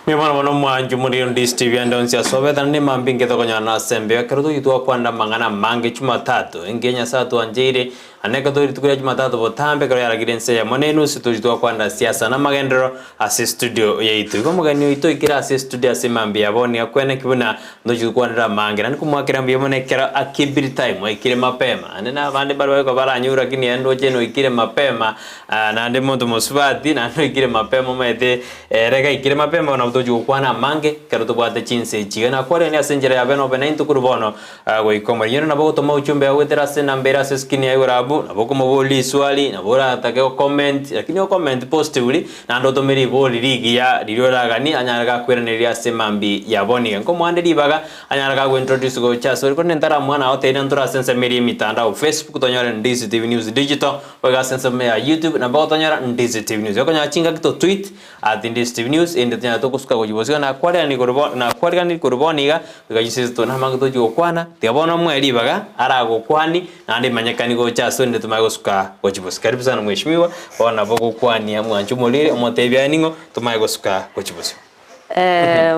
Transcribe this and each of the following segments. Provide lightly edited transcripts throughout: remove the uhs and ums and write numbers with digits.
Mbuya mono mono mwanchu morire Ndisi TV ande onsi ase obete naende mambia inke tokonyora ase embeo ekero toyio twakwanera amang'ana amange Jumatatu engiya Nyasae atwancheire naende ekero tori rituko ria Jumatatu botambe ekero yaragire ense eyemo na enusu tochia twakwanera siasa na amagenderero ase estudio yaito. Igo omogeni oito oikire ase estudio ase mambia ya bono nigo akweneki buna ntochia gokwanera amange naende komoakera mbuya mono ekero akibiri time oikire mapema naende na abande mbare bagoika baranyure lakini ere ndoche noikire mapema naende monto mosubati naende oikire mapema omanyete Ere gaikire mapema bono nabo tochia gokwana amange, ekero tobwate chinsa echi. Iga nakwarenge ase enchera ya bene obe naintwe korwa bono goika omorero. Onye nabo ogotoma ochumbe agoetera ase enamba ere ase eskrini ya igoro abwo, nabo okomoboria riswali, nabo oratake gocomment, lakini ocomment positively, naende otome ribori rigiya riria oraganie anyare gakoiraneria ase mambia ya bono iga. Nkomoa nde ribaga anyare gagointroduce gocha asore, korende ntaramoa nagotebirie ntore ase ensemo eria y'emitandao, Facebook tonyore Ndizi TV News Digital, Boigo ase ensemo ya YouTube nabo gotonyora Ndizi TV News. Okonyora chingaki to tweet at Ndizi TV News ende tonyare togosuka gochia bosio nakwarerani korwa bo nakwarerani korwa bono iga goika chinsa tone amange tochia gokwana tiga bono omoe ribaga aragokwani naende imanyekani gocha ase onde tomanye gosuka gochia bosio. Karibu sana mheshimiwa bono nabo ogokwania mwanche omoriri omotebi aye ning'o tomanye gosuka gochia bosio.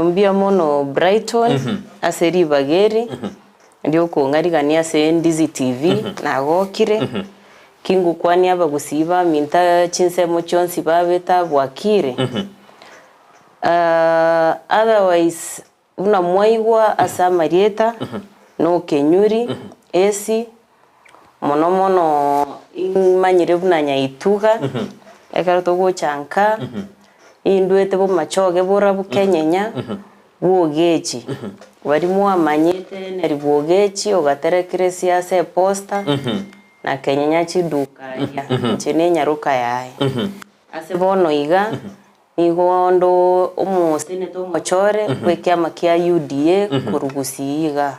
Mbuya mono Brighton ase ribaga eri. Riokong'arigania ase Ndizi TV, nagokire, ki ngokwania abagusii baminto chinsemo chionsi babete abwakire. Otherwise buna mwaigwa ase amarieta, na okenyuri, esi, mono mono imanyire buna nyaituga, ekero togocha nka, indwete bomachoge borabu kenyenya. Bwogechi, baria mwamanyete Henry Bwogechi ogaterekire esiasa eposta na kenyenya chiduka aria, inche nenyaroka yaye. Ase bono iga, nigo onde omoseneta omochore bw'ekiama kia UDA korwa Gusii igaa.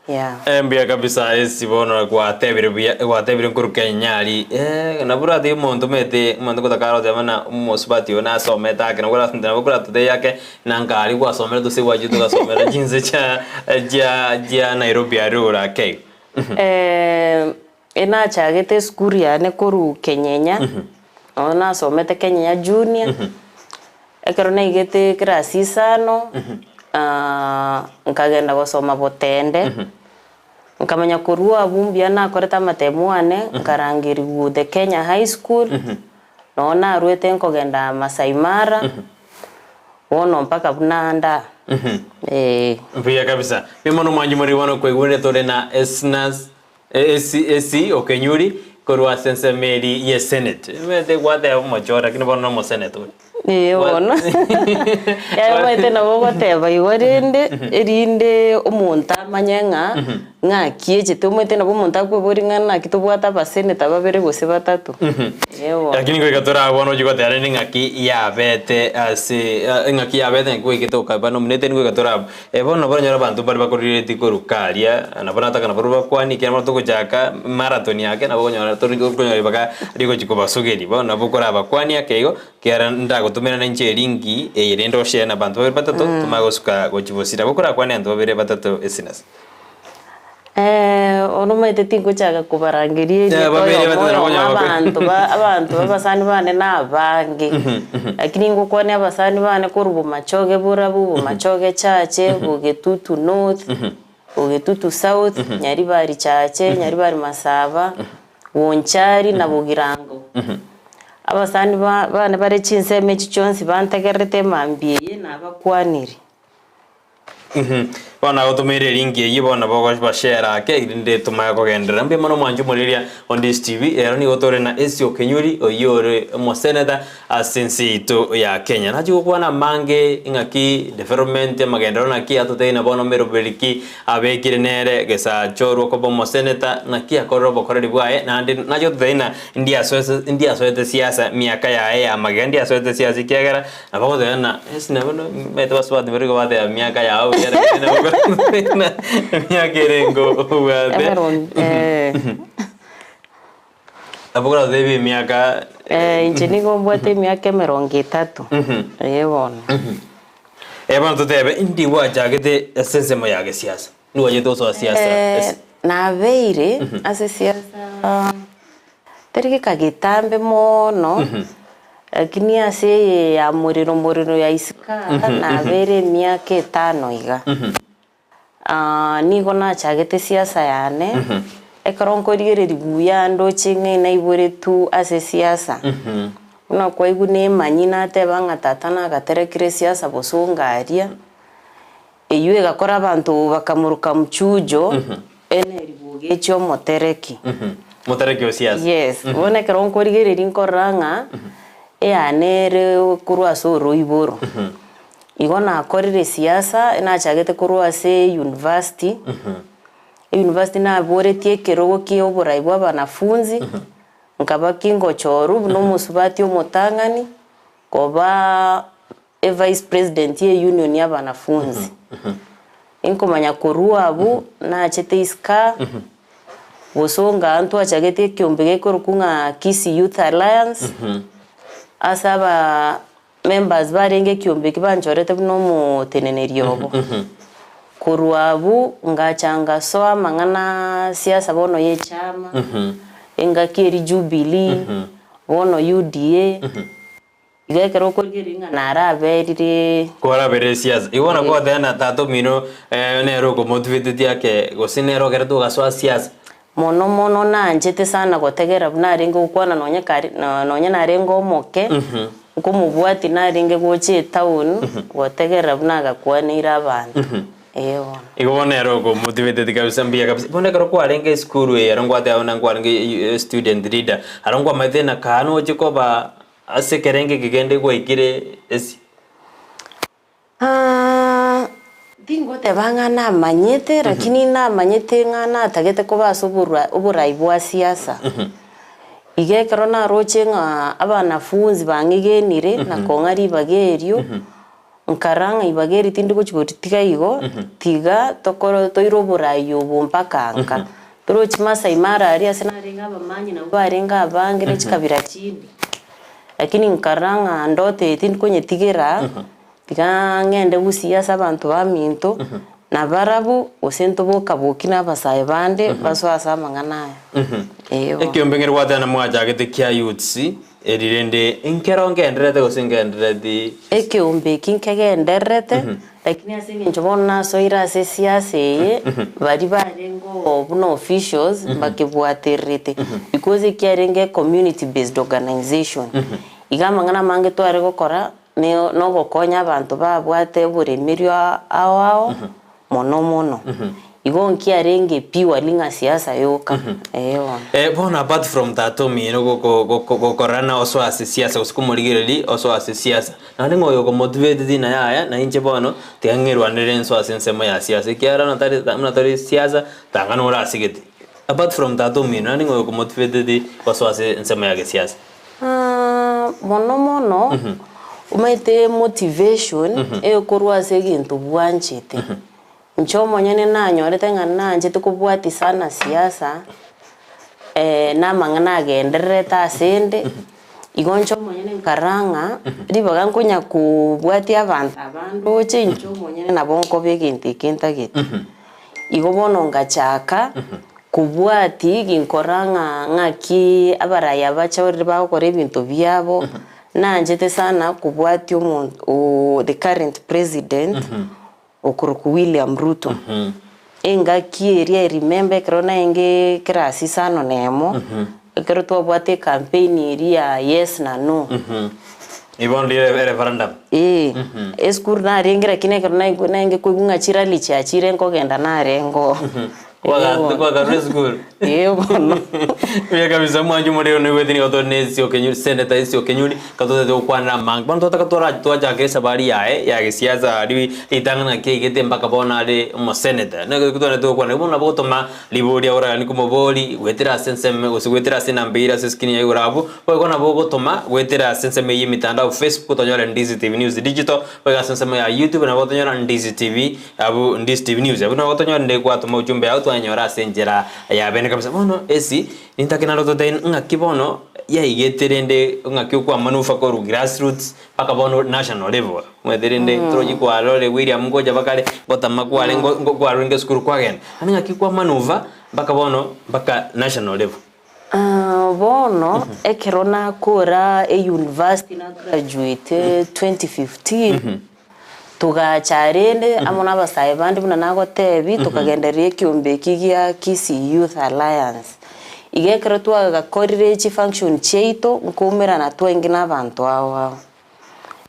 Yeah. Eh, mbuya kabisa esi bono gwatebire buya gwatebire nkoru Kenya aria eh, nabo oratebi omonto omanyete omonto ngotaka aroteba buna omosubati oyo nasomete ake nabo orasente nabo koratotebi ake na nkari gwasomera gose gwachete ogasomera chinse chia chia chia Nairobi aria ore ake igo. Enachagete esukuru yane korwa Kenyenya, nonye nasomete Kenyenya Junior, ekero naigete class isano, nkagenda gosoma Botende, nkamanya korwa abwo mbuya nakorete amatemo ane, nkarangerigwa The Kenya High School, nonye narwete nkogenda Maasai Mara, bono mpaka buna ande aa, eh. Mbuya kabisa. Mbuya mono mwanche more bono koigwanera tore na Esnas Esi Okenyuri korwa ase ensemo eria ye senate. Omanyete gwateba omochore lakini bono nomoseneta oria. Ee bono yaani omanyete nabo ogoteba igo rende erinde omonto amanye ng'a ng'aki echete omanyete nabo omonto akoboria ng'a naki tobwate abaseneta babere gose batato. Ee bono. Lakini goika torabe bono ochia goteba rende ng'aki yabete ase ng'aki yabete ng'aki gwaikete okaba nominated goika torabe. Bono nabo oranyore abanto mbare bakorireti koruka aria, nabo nataka nabarobwo bakwanie ekiagera bono togochaka marathon ake nabo okonyora tori okonyora ribaga rigochia kobasogeria. Bono nabo okorabakwanie ake igo, ekiagera ndagotomerana inche elinki eye rende oshare na abanto babere batato, tomanye gosuka gochia bosio. Nabo okorakwane abanto babere batato esinasa. Bono omanyete tingochaka kobarangeria Eh, erieta babere oyomo batato oyomo okonyora bakwe. abanto ba abanto abasani bane na abange, lakini ngokwania abasani bane korwa Bomachoge Borabu, Bomachoge Chache, Bogetutu North, Bogetutu South, Nyaribari Chache, Nyaribari Masaba, Bonchari na Bogirango. Abasani ba bane bare chinsemo echi chionsi bantegererete emambia eye nabakwanire. Bono nagotomeire elinki eyio bono nabo okobashare ake erinde tomanye kogenderera. Mbuya mono mwanche omorigereria o Ndizi TV, ero nigo tore na Esio Kenyuri oyio ore omoseneta ase ense yaito ya Kenya. Nachia gokwana amange ng'aki development amagenderero naki atotebi na bono meroberi ki abekire nere gesachorwa koba omoseneta naki akorire obokoreri bwaye naende nachia gototebi ng'a ndiasoete ndiasoete siasa miaka yaye ya magega ndiasoete siasa ekiagera Nabo ogoteba ng'a ase nabo omanyete basubati baria igo bateba emiaka yao buya lakini nabo okonyora emiaka ere enke obwate. Emeron eh. Nabo oratebe emiaka Inche nigo mbwate emiaka emerongo etato, eh bono. Eh bono totebe indi gwachagete ase ensemo ya gesiasa? Indi gwachagete gosoa siasa ase. Nabeire ase siasa tari geka getambe mono. Lakini ase eye ya morero morero ya isiko aa nabeire emiaka etano iga. Nigo nachagete siasa yane, ekero nkorigereria buya ndoche ng'a naiboretwe ase siasa, buna kwaigwa nemanyie nateba ng'a tata nagaterekire siasa bosongo aria, eywo egakora abanto bakamoroka mchujo, ene ribogechi omotereki. Motereki o siasa. Yes, bono ekero nkorigereria nkorora ng'a, eyane ere korwa ase oroiboro. Igo nakorire siasa, nachagete korwa ase university, university naboretie ekerogo kia oborai bwa abanafunzi, nkaba kingochorwa buna omosubati omotang'ani, koba evice president ye union ya abanafunzi. Inkomanya korwa abwo, nachete isiko aa, bosongo aa ntwachagete ekiombe gekorokwa ng'a Kisii Youth Alliance, ase aba Members barenge ekiombe eki banchorete buna omoteneneri obo. Korwa abwo ngacha ngasoa amang'ana siasa bono ya echama, engaki eria Jubilee, bono UDA, iga ekero okorigereria ng'a naraberire. Kwaraberire siasa. Igo bono kwateba na tata omino nere okomotivetetie ake gose nere ogerete ogasoa siasa. Mono mono nanchete sana gotegerera buna arenge gokwana nonye kare nonye narenge omoke, nkomobwatia narenge gocha etown gotegerera buna agakwaneire abanto, ee bono. Igo bono ere okomotiveteti kabisa mbuya kabisa. Bono ekero kwarenge esukuru eye ero ngwateba buna nkwarenge student leader, aro nkwamaete na kaa noche koba ase ekerengo eke kende gwaikire esi. Tingoteba ng'a namanyete, lakini namanyete ng'a natagete koba ase oborwa oborai bwa siasa. Iga ekero naroche ng'a abanafunzi bang'egenire na kong'a ribaga erio, nkarora ng'a ibaga eri tindi gochi koritiga igo, tiga tokore toire oborai obo mpaka nka. Torochi Maasai Mara aria ase narenge abamanyi nabwo barenge abange ne chikabira chinde. Lakini nkarora ng'a ndoto eye tindi konyetigera, tiga ng'ende gusii ase abanto baminto, na barabwo gose ntoboka boki na abasae bande basoe ase amang'ana aya. Ee bono. Ekiombe nkere gwateba na mwachagete kia youths, eri rende nkero ngendererete gose ngenderereti? Ekeombe eki nkegendererete, lakini ase eng'encho bono nasoire ase esiasa eye, baria barenge oo buna officials mbakebwatererete, because ekiarenge ecommunity based organisation. Iga amang'ana amange tware gokora, ne nogokonya abanto babwate oboremerwa ao ao, mono mono. Igo nkiarenge purely ng'a siasa yoka, ee bono. Eh, bono apart from tata omino goko goko gokorana osoe ase siasa gose komorigereria osoe ase siasa, naende ng'a oyo okomotivateti naye aya na inche bono tiga ng'erwanerere nsoe ase ensemo ya siasa ekiagera natari buna tari siasa tanga norasigete. Apart from tata omino naende ng'a oyo okomotivateti gosoa ase ensemo ya gesiasa. Mono mono, omanyete motivation ekorwa ase egento bwanchete. Inche omonyene nanyorete ng'a nanchete kobwatia sana siasa, na amang'ana agendererete ase 'nde, igo inche omonyene nkarora ng'a ribaga nkonya kobwatia abanto aba ndoche, inche omonyene nabo nkoba egento eke ntagete. Igo bono ngachaka kobwatia ginkora ng'a ng'aki abarai aba chorire bagokora ebinto biabo, nanchete sana kobwatia omonto oo the current president. Okorokwa William Ruto. Engaki eria I remember ekero naenge class isano na emo, ekero twabwate ecampaign eria ya yes na no. Igo ndire ereferendum. Eeh, esukuru narenge lakini ekero naigwe naenge koigwa ng'a chirally chiachire nkogenda narenge oo. Kwagarure esukuru. Ee bono. Buya kabisa mwanche omorero noigwete nigo tore na Ezio Kenyuri, Senator Ezio Kenyuri, ekero totagete gokwanera amange. Bono twataka tora twachakire esabari yaye ya gesiasa aria ritang'ani naki aigete mpaka bono are omosenator. Nigo totagete gokwana bono nabo ogotoma riboria oraganie komobori goetera ase ensemo gose goetera ase enamba eywo ere ase escreen ya igoro abwo, boigo nabo ogotoma goetera ase ensemo eywo ya emitandao Facebook otonyore Ndizi TV News Digital, boigo ase ensemo ya YouTube nabo otonyora Ndizi TV. Abwo ndi Steve News, abwo nabo tonyorire gwatoma ujumbe yao twanyora ase enchera ya bene kabisa. Bono esi nintake naro totebi ng'aki bono yaigete rende ng'aki okwamanufa korwa grassroots mpaka bono national level. Omanyete rende torochi kwarorire William ngocha bakare ngotama kware ngo ngo kwarenge esukuru kwagenda. Yaani ng'aki kwamanufa mpaka bono mpaka national level. Bono ekero nakora e-university na graduate 2015, togacha rende amo na abasae bande buna nagotebia, tokagendereria ekiombe eki gia Kisii Youth Alliance. Iga ekero twagakorire chifunction chiaito, nkoumerana twaingi na abanto ao ao.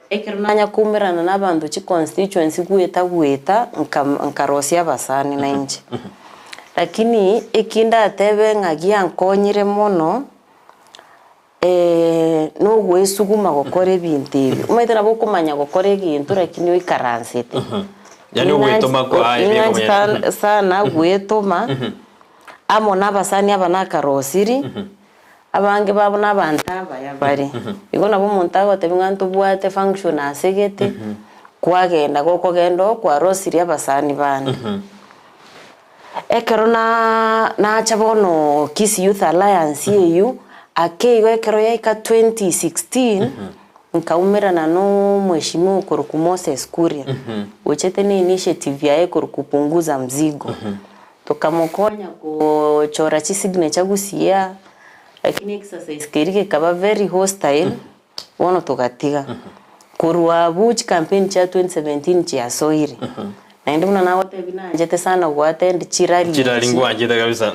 Ekero nanya koumerana na abanto chiconstituency goeta goeta, nka nkarosia abasani nainche. Lakini eki ndatebe ng'a giankonyire mono, nogoesuguma gokora ebinto ebi. Omanyete nabo okomanya gokora egento lakini oikaransete. Yaani ogoetoma kwaye Ning'anchete biakomanya. sana goetoma, amo na abasani aba nakarosirie. Abange babo nabanto abaya bare. Igo nabo omonto agotebia ng'a ntobwate function ase gete, kwagenda, gokogenda oo kwarosirie abasani bande. Ekero na nacha bono Kisii Youth Alliance eywo, ake igo ekero yaika 2016, nkaumerana na omweshimiwa okorokwa Moses Kuria, ochete na initiative yaye ekorokwa Punguza Mzigo. Tokamokonya gochora chisignature gusii lakini exercise keria gekaba very hostile bono togatiga. Korwa abwo chicampaign chia 2017 chiasoire, naende buna nagotebia nanchete sana goattend chirally Chirally echi. ngwanchete kabisa.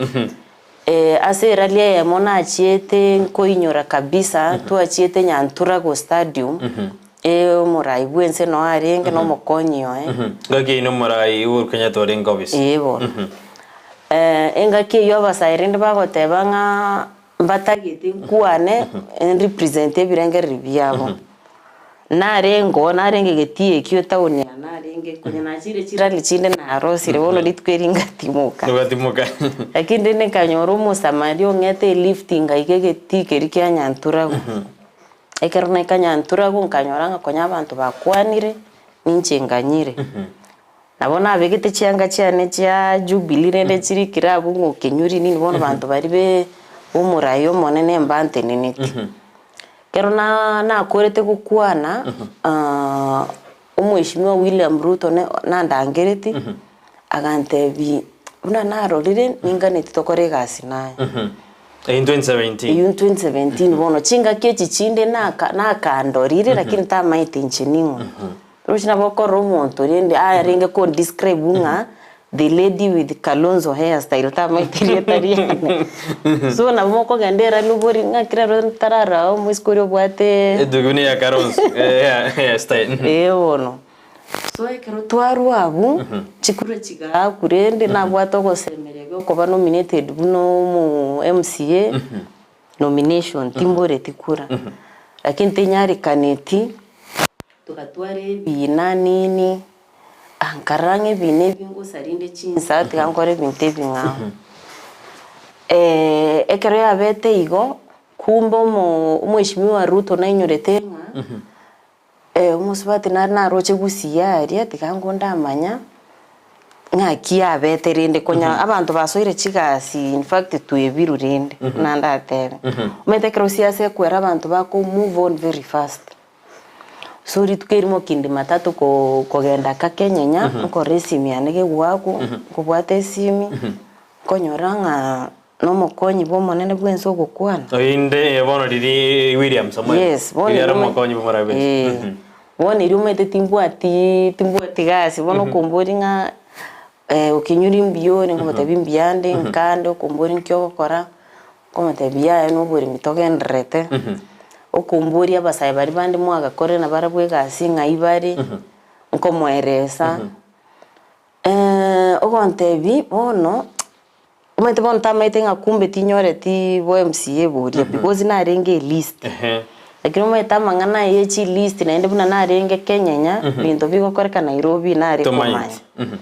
Ase erally eyemo nachiete nkoinyora kabisa, twachiete Nyanturago stadium, omorai bwense noo arenge na omokonyi oye. Ngaki eyio nomorai Uhuru Kenyatta orenge ofisi. Ee bono. Engaki eyio abasae rende bagoteba ng'a mbatagete nkwane, nrepresente ebirengererio biabo. Narenge oo, narenge getii ekio etown aa narenge konya nachire chirally chinde narosire bono rituko eri ngatimoka. Ogatimoka. Lakini rende nkanyora omosamaria ong'ete elift ngaika egetii keria kia Nyanturago. Ekero naika Nyanturago nkanyora ng'a konya abanto bakwanire, ninche nganyire. Nabo nabegete chianga chiane chia Jubilee rende chirikire abwo ng'a okenyuri nini bono banto baria be omorai omonene mbanteneneti. Ekero na nakorete gokwana omweshimiwa William Ruto ne nandangereti, agantebia buna narorire ninganeti tokore egasi naye. Eyio 2017. Eyio 2017 bono chingaki echi chinde naka nakandorire lakini tamaete inche ning'o. Roche nabo okorora omonto rende arenge ko describe ng'a the lady with Kalonzo hair style tamaete erieta riane. So nabo mokogenda erani obori ng'aki rero ntarara omoiseke oria obwate Etuki buna eya Kalonzo hair style. Ee bono. So ekero twarwa abwo, chikura chigaakwa rende nabwate ogosemeria gia okoba nominated buna omo MCA, nomination timboreti kura. Lakini tinyarekaneti. Togatwara ebiina nini, ah nkarora ng'a ebiina ebi ngosa rinde chinsa tiga nkore ebinto ebing'ao. Ekero yabete igo, kumbe omo omweshimiwa Ruto nainyorete ng'a omosubati nare naroche gusii aria tiga ngo ndamanya ng'aki yabete rende konya abanto basoire chigasi infact twebirwe rende buna ndatebe. Omanyete ekero siasa ekwera abanto bako move on very fast. So rituko erimo kindi matatu ko kogenda kakenyenya, nkore esimi yane gegoakwa, nkobwata esimi, nkonyora ng'a na omokonyi bwa omonene bwa ense ogokwana. Oinde bono riria William Samoei. Yes, bono Riria are erio omokonyi bwa omorai bwa ense. Eh, bono erio omanyete timbwati timbwati gasi, bono okomboria ng'a okenyori mbuya ore, nkomotebia mbuya nde, nkande, okomboria nki ogokora. Nkomotebia, Yaya noboremi togendererete, okomboria abasae baria bande mwagakorire nabarabwo egasi ng'ai bare, nkomoeresa. Ogontebia bono, omanyete bono tamaete ng'a kumbe tinyoreti bo MCA boria because narenge elist. Lakini omanyete amang'ana aya ye chilist naende buna narenge kenyenya, binto bigokoreka Nairobi nare komanya. Tomaeti.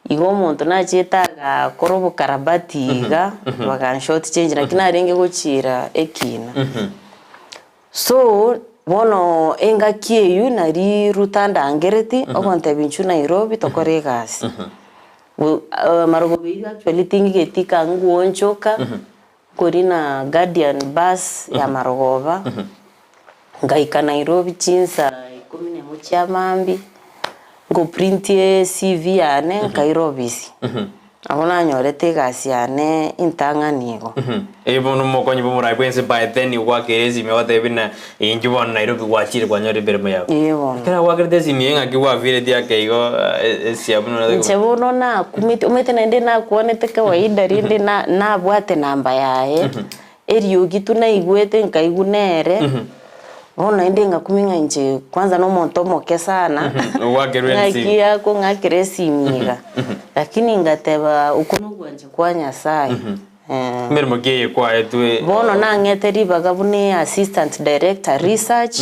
Igo omonto nachiete agakora obokarabati iga, baganshort change naki narenge gochiira ekina. So, bono engaki eywo nari Ruto andangereti, ogontebia inchuo Nairobi tokore egasi. Bo marogoba eywo actually tingigeti kaa ngwonchoka, nkorina Guardian bus ya marogoba, Ngaika Nairobi chinsa ikomi na emo chia mambia, ngo print CV yane nkaira ofisi. Nabo nanyorete egasi yane entang'ani igo. Eye bono omokonyi bw'omorai bwense by then gwakeire esimi ogotebi buna inchuo bono Nairobi gwachire kwanyora emeremo yao. Ee bono. Ekero gwakerete esimi eye ng'aki gwafireti ake igo esia buna Inche bono nakumeti omanyete naende nakwanete kawaida rende na nabwate namba yaye, eriogi tu naigwete nkaigwa nere, bono naende ngakumia ng'a inche kwanza na omonto omoke sana, Ogwakerwa ng'aki esimi. akong'akera esimi iga. Lakini ngateba okwo nogwancha kwa Nyasaye, eh. Emeremo ki eye kwaetwe? Bono nang'ete ribaga buna assistant director research,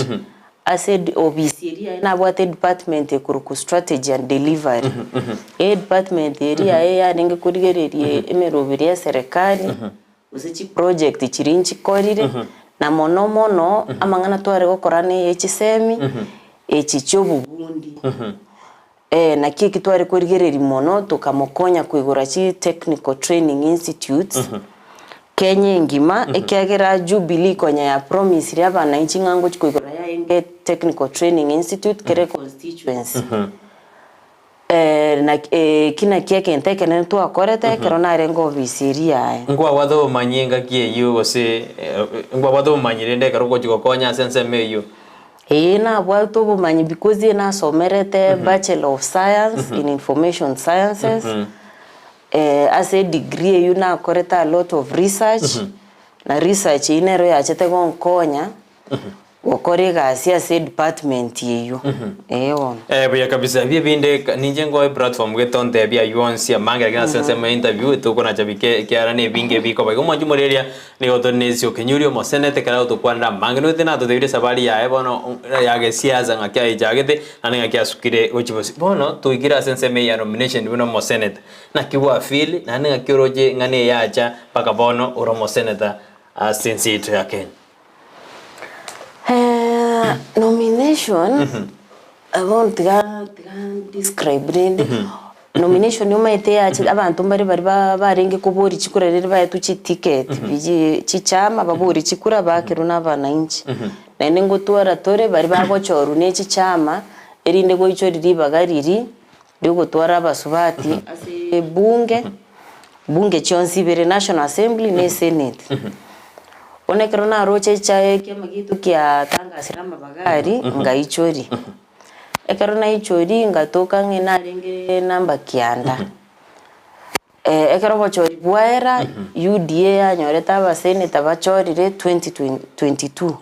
ase ofisi eria yaye nabwate edepartment ekorokwa strategy and delivery. Edepartment eria yaye yarenge korigereria emeroberi ya eserekari, gose chiproject chiria nchikorire, na mono mono amang'ana tware gokora na eye chisemi, echi chia obobundi. Naki eki tware korigereria mono tokamokonya koigora chi technical training institutes Kenya engima, ekiagera Jubilee konya ya promisire abananchi ng'a ngochi koigora yaenge technical training institute kere constituency. Naki eki nakio egento ekenene twakorete ekero narenge ofisi eria yaye. Nkwabwate obomanyi engaki eyio gose nkwabwate obomanyi rende ekero ogochi gokonya ase ensemo eyio? Ee nabwate obomanyi because nasomerete Bachelor of Science in Information Sciences, ase edegree eyio nakorete a lot of research, na research eyio nero yachete gonkonya. Gokora egasi ase edepartment eyio. Ee bono. Eh, buya kabisa. Ebi ebinde ka- ninche nkoe platform gete ontebie aywo onsi amange lakini ase ensemo ya interview tokonacha bike ekiagera na ebinge bikoba. Igo mwanche moreria nigo tore na Ezra Okenyuri omoseneta ekero agotokwanera amange. Noete natotebirie esabari yaye bono ya gesiasa ng'aki ayechagete naende ng'aki asukire gochia bosio. Bono toikire ase ensemo eye ya nomination buna omoseneta. Naki gwa feel naende ng'aki oroche ng'a neyacha mpaka bono ore omoseneta ase ense yaito ya Kenya. Nomination, bono tiga tiga describe rende, nomination omanyete yacha abanto mbare baria ba barenge koboria chikura riria baetwe chiticket biji chichama baborie chikura bakerwe na abananchi. Naende ngotwara tore baria bagochorwa na echichama, erinde goichoria ribaga riria riogotwara abasubati ase ebunge, bunge chionsi ibere National Assembly na esenate. Bono ekero naroche echae ekiama giaito kiatangasire amabagari, ngaichoria. Ekero naichoria ngatoka ng'a narenge namba kianda. Ekero obochori bwaera, UDA yanyorete abaseneta bachorire 2022.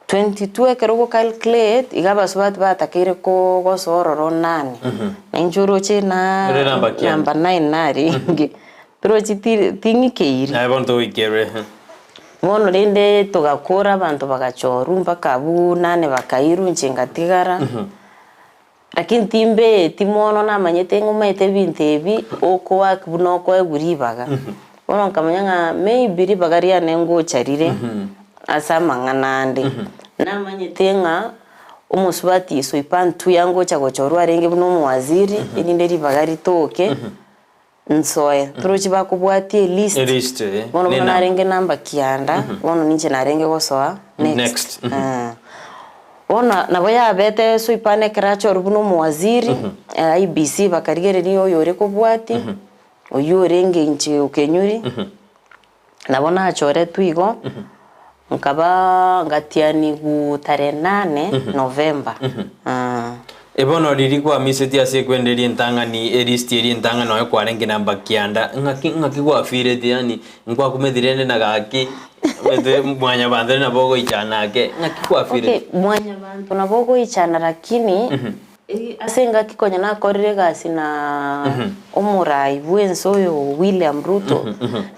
22 ekero ogo calculate, iga abasubati batakeire ko gosoa ororo nane. Na inche oroche na Ore namba kianda. namba nine narenge. Torochi ti ting'ikeiri. Aye bono togoikerwe. Bono rende togakora abanto bagachorwa mpaka abwo nane bakairwa inche ngatigara. Lakini timbeeti mono namanyete ng'a omanyete ebinto ebi okoak buna okoegwa ribaga. Bono nkamanya ng'a maybe ribaga riane ngocha rire ase amang'ana ande. Namanyete ng'a omosubati soipantuya ngocha gochorwa arenge buna omowaziri erinde ribaga ritoke nsoe. Torochi bakobwatia elist, Elist, eh, bono buna ne narenge namba kianda, bono ninche narenge gosoa next. Next, Eh. Bono nabo yabete soipana ekero achorwa buna omowaziri, IEBC bakarigereria oyo ore kobwatia, oywo orenge inche Okenyuri, nabo nachoretwe igo, nkabaa ngatianigwa tarehe nane November. Bono riria kwamisetie ase ekwenda eria entang'ani, elisti eria entang'ani nonya kwarenge namba kianda, ng'aki ng'aki gwafeelete yaani nkwakumeti rende na gaki omanyete mwanyabanto rende nabo ogoichana ake, ng'aki gwafeelete? Okay, mwanyabanto nabo ogoichana lakini ase engaki konya nakorire egasi na omorai bwense oyo William Ruto,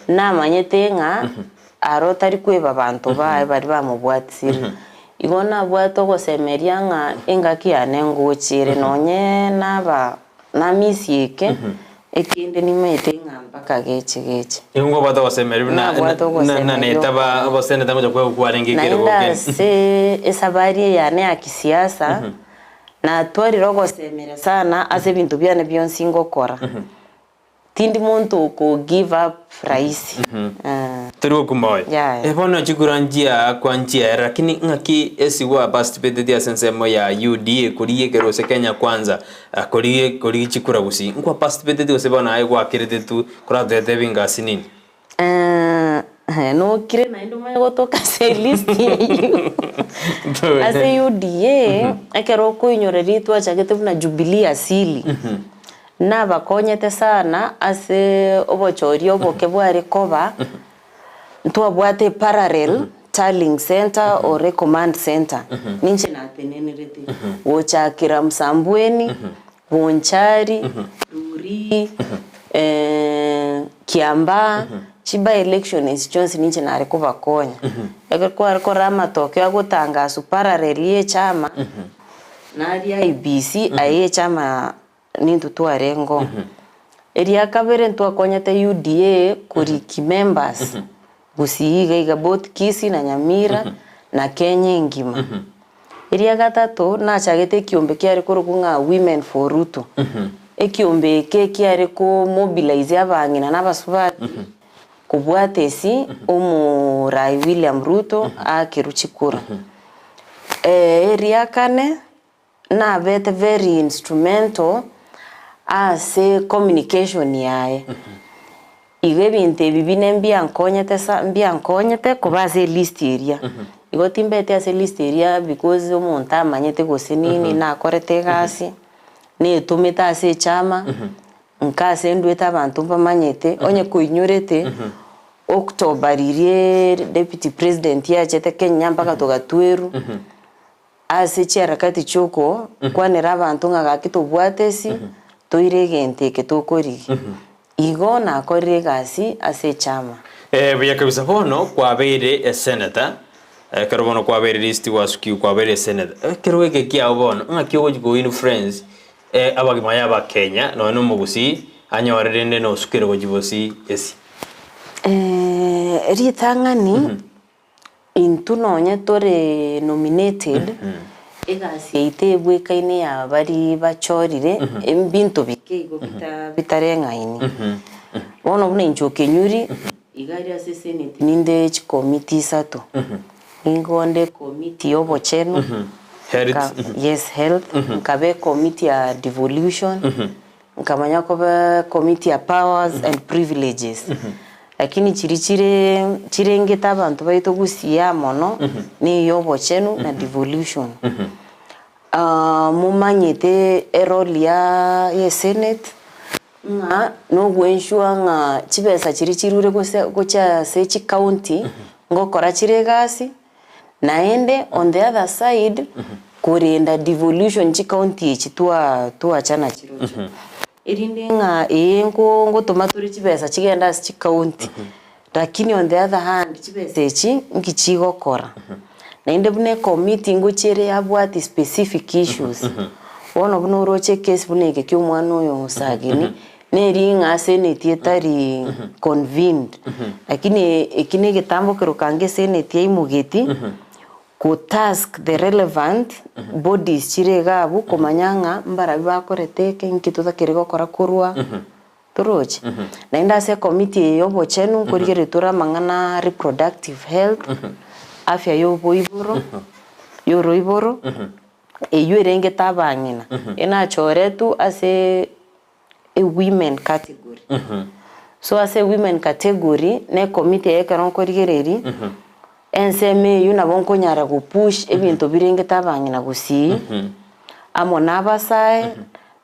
namanyete ng'a aro tari kweba abanto baye baria bamobwatisire. Igo nabwate ogosemeria ng'a engaki yane ngochire nonye naba namisia eke, ekende nimaete ng'a mpaka geche geche. Nigo nkwabwate ogosemeria buna Nabwate na- na- ogosemeria netaba okonene. oboseneta ngocha kwegwa kwarenge ekerogo Naende kende. ase esabari eye yane ya kisiasa, natwarire ogosemeria sana ase ebinto biane bionsi ngokora. Tindi monto oko give up rahisi. Tori gokuma oyo. Yaya. Eh, bono chikura nchiaakwa nchiaera lakini ng'aki esigwa participateti ase ensemo ya UDA korigia ekero gose Kenya Kwanza ah, korigia korigia chikura gusii. Nkwa participateti gose bono aye gwakerete tu koratotebi ngasi nini? Nokire naende omanye gotoka ase elist eyio. Ase UDA, ekero okoinyora riria twachagete buna Jubilee Asili, nabakonyete sana ase obochori oboke bware koba, ntwabwate eparallel tallying centre or ecommand centre, ninche natenenerete, gochakera Msambweni, Bonchari, Rurii, Kiambaa, chi by election echi chionsi ninche nare kobakonya. Ekero kware korora amatokeo agotangaswa parallel ya echama, naria IEBC aye echama nintwe twarenge oo. Eria kabere ntwakonyete UDA koriki members gusii iga iga both Kisii na Nyamira na Kenya engima. Eria gatato nachagete ekiombe kiare korokwa ng'a Women for Ruto. Ekiombe eke kiare ko mobilize abang'ina na abasubati kobwata esi omorai William Ruto aakerwe chikura. Eria kane nabete very instrumental ase communication yaye. Igo ebinto ebi bine mbiankonyete sa mbiankonyete koba ase elist eria. Igo timbeti ase elist eria because omonto amanyete gose nini nakorete egasi, netomete ase echama, nka ase ndwete abanto mbamanyete, onye koinyorete, October riria deputy president yachete Kenya mpaka togatwerwa. Ase chiarakati chi'ogokwanera abanto ng'a gaki tobwate esi, toire egento eke tokorigia. Igo nakorire egasi ase echama. Ee, buya kabisa. Bono kwabeire esenator, ekero bono kwabeire list gwasukigwe kwabeire esenator. Ekero eke kiao bono, ng'aki ogochi ko influence abagima ya abakenya nonya na omogusii anyore rende nosukire gochia bosii esi? Ritang'ani. Intwe nonye tore nominated, egasi yaito ebwekaine ya baria bachorire, ebinto bike igo bita bitareng'aini. Bono buna inche Okenyuri, iga aria ase esenate ninde chikomiti isato, nigo nde ekomiti ya obochenu, Health. yes health, nkaba ekomiti ya devolution, Nkamanya koba committee ya powers and privileges lakini chiria chire chirengete abanto baito gusii mono na eya obochenu na devolution. Momanyete erole ya ya esenate ng'a nogoensure ng'a chibesa chiria chirure gose gochia ase chicounty ngokora chire egasi. Naende on the other side, korenda devolution chicounty echi twa twachana chirochio, erinde ng'a ee nko ngotoma tore chibesa chigende ase chicounty, lakini on the other hand chibesa echi nki chigokora. Naende buna ecommittee ngochia ere yabwati specific issues, bono buna oroche ecase buna eke kia omwana oyo Sagini, Neri ng'a seneti etari convened, lakini eki na egetambo keroka eseneti yaimogeti ko task the relevant bodies chire iga abwo komanya ng'a mbarabwo bakorete eke inki totakeri gokora korwa toroche. Naende ase ecommittee eye ya obochenu nkorigereria tore amang'ana reproductive health, afya ya oboiboro, ya oroiboro, eywo erengete abang'ina, enachoretwe ase a women category. So ase women category na ecommittee eye ekero nkorigereria, ensemo eywo nabo nkonyara go push ebinto birengete abang'ina gusii, amo na abasae,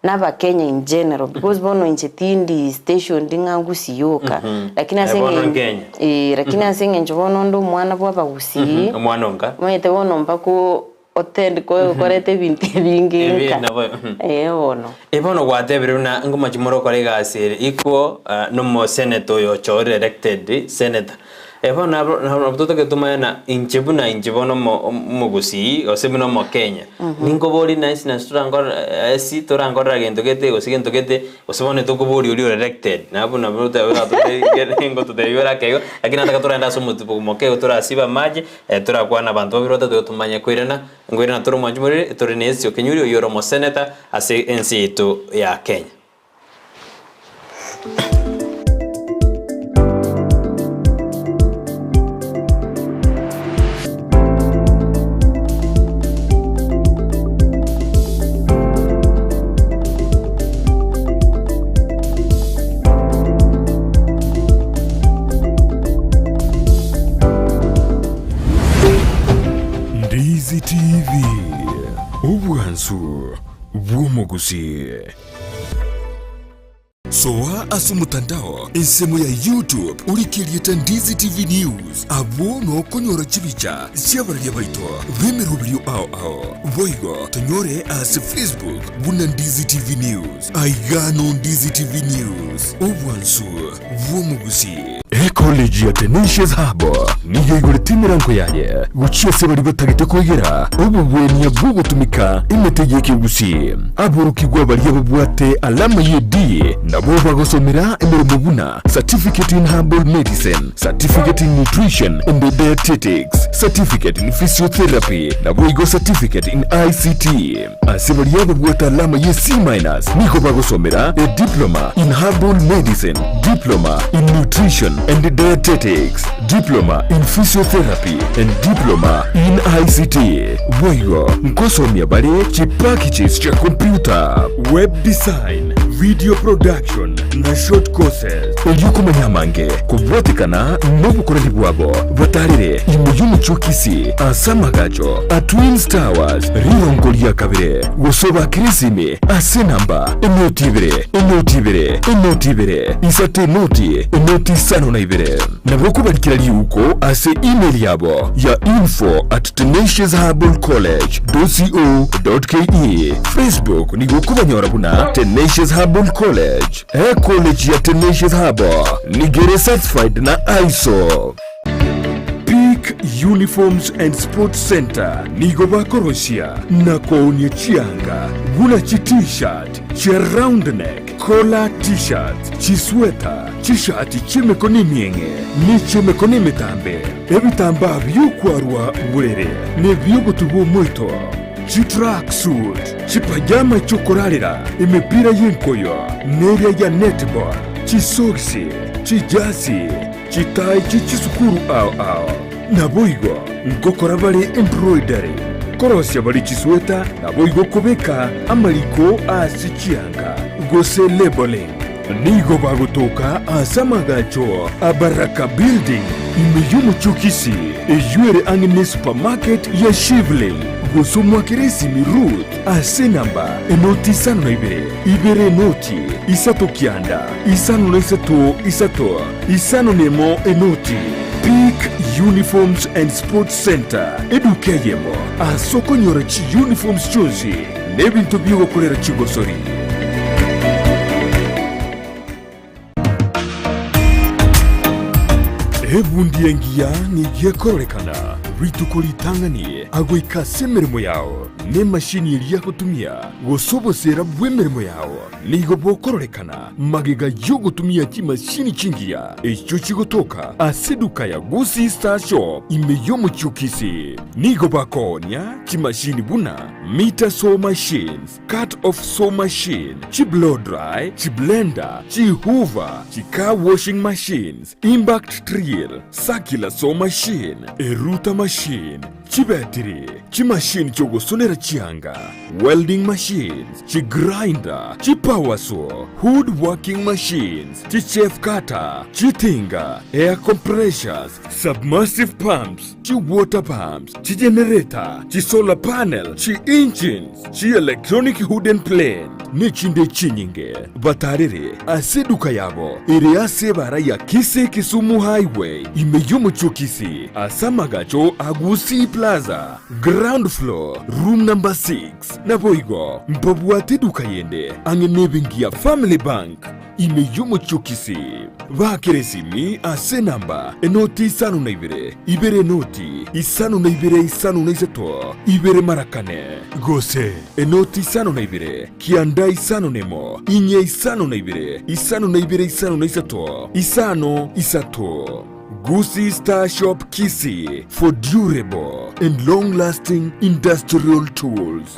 na abakenya in general because bono inche tindi stationed ng'a gusii yoka, lakini ase Aye bono eng'en Kenya. eh, lakini ase eng'encho bono onde omwana bwa abagusii, Omwana onka. omanyete bono mpaka o. Otend koreta ebinto ebinge Ebi nka. nabo, Ee bono. Eh bono gwatebire buna ngomachi more okore egasi ere equal nomosenator oyo ochorire elected senator. Eh bono nabo nabo totagete tomanye na inche buna inche bono omo omogusii gose buna omokenya, ninkoborie nainche nase torankore esi torankorera gento gete gose gento gete. Gose bono tokoboria oria ore elected, nabo nabo ngototebia ore ake igo, lakini nataka torende ase omotubo moke igo torasibe amache, torakwane abanto babere batato igo tomanye koirana, nkoirana tore omwanchi morere, tore na Ezra Okenyuri oyio ore omosenator ase ense yaito ya Kenya. Ndizi TV, obwansu bw'omogusii. Soa ase omotandao ensemo ya YouTube orike erieta Ndizi TV News, abwo nokonyora chibicha chi'abararia baito b'emeroberio ao ao. Boigo tonyore ase Facebook buna Ndizi TV News. Aiga no Ndizi TV News, obwansu bw'omogusii. Ecollege ya Tenacious Hub nigo eigorete emerango yaye gochia ase baria batagete koegera obogwenia bw'ogotumeka emete y'ekegusii. Aborokigwa baria babwate alama ye D nabo bagosomera emeremo buna Certificate in Herbal Medicine, Certificate in Nutrition and Dietetics, Certificate in Physiotherapy naboigo Certificate in ICT. Ase baria babwate alama ye C minus nigo bagosomera a Diploma in Herbal Medicine, Diploma in Nutrition and Dietetics, Diploma in Physiotherapy and Diploma in ICT. Boigo nkosomia bare chipackages chia computer, web design, video production na short courses. Erio komanya amange kobwatekana nobokoreri bwabo, batarere ime y'omochie o Kisii ase amagacho a Twins Towers rirongo ria kabere, gose obakere esimi ase enamba enoti ibere, enoti ibere, enoti ibere, isato enoti, enoti isano na ibere. Nabo okobarikera riuko ase email yabo ya info at tenaciousherbalcollege dot co dot ke. Facebook nigo okobanyora buna Tenacious Herbal College. Ecollege ya Tenacious Herbal nigo ere certified na ISO. Peak Uniforms and Sports Centre nigo bakorosia na koonia chianga buna chi T-shirt, chia round neck, collar T-shirts, chisweta, chishati chi'emekono emieng'e ne chi'emekono emetambe, ebitambaa bi'okwarwa borere na ebi'ogotuba omoito, chitracksuit, chipajama chi'okorarera, emepira y'enkoyo, neria ya netball, chisogisi, chijasi, Chitai chie chisukuru ao ao. Naboigo ngokora bare embroidery, korosia bare chisweta, naboigo kobeka amariko ase chianga, gose labelling. Nigo bagotoka ase amagacho a Baraka Building ime y'omochie o Kisii, eyio ere ang'e ne supermarket ya Shivling, gose omwakere esimi Ruth ase enamba enoti isano na ibere, ibere enoti, isato kianda, isano na isato isato. Isano nemo enoti, Peak Uniforms and Sports Centre, eduka eyemo ase okonyora chiuniforms chionsi na ebinto bi'ogokorera chigosori. Ebundi engiya nigo ekororekana rituko ritang'ani agoika ase emeremo yao, na emashini eria agotumia, gose oboseera bw'emeremo yao. Nigo bokororekana magega y'ogotumia chimashini chingiya echio chigotoka ase eduka ya Gusii Star Shop ime y'omochie o Kisii. Nigo bakoonia chimashini buna meter saw machines, cut off saw machine, chi blow dry, chi blender, chi hoover, chi car washing machines, impact drill, circular saw machine, erouter machine, Chibetiri, chimashini chi'ogosonera chianga, welding machines, chigrinder, chipower saw, wood working machines, chichaff cutter, chitinga, air compressors, submersive pumps, chiwater pumps, chigenerator, chisolar panel, chi-engines, chi-electronic wooden plane, nechinde chinyinge. Batarere ase eduka yabo ere ase ebara ya Kisii Kisumu Highway ime y'omochie o Kisii ase amagacho a Gusii Plaza, ground floor, room number 6. Naboigo mbabwate eduka yende ang'e nebenki ya Family Bank ime y'omochie o Kisii. Baakere esimi ase enamba enoti isano na ibere, ibere enoti, isano na ibere isano na isato, ibere mara kane, gose enoti isano na ibere, Kianda isano nemo, inye isano na ibere, isano na ibere isano na isato, isano isato. Gusii Star Shop Kisii for durable and long lasting industrial tools.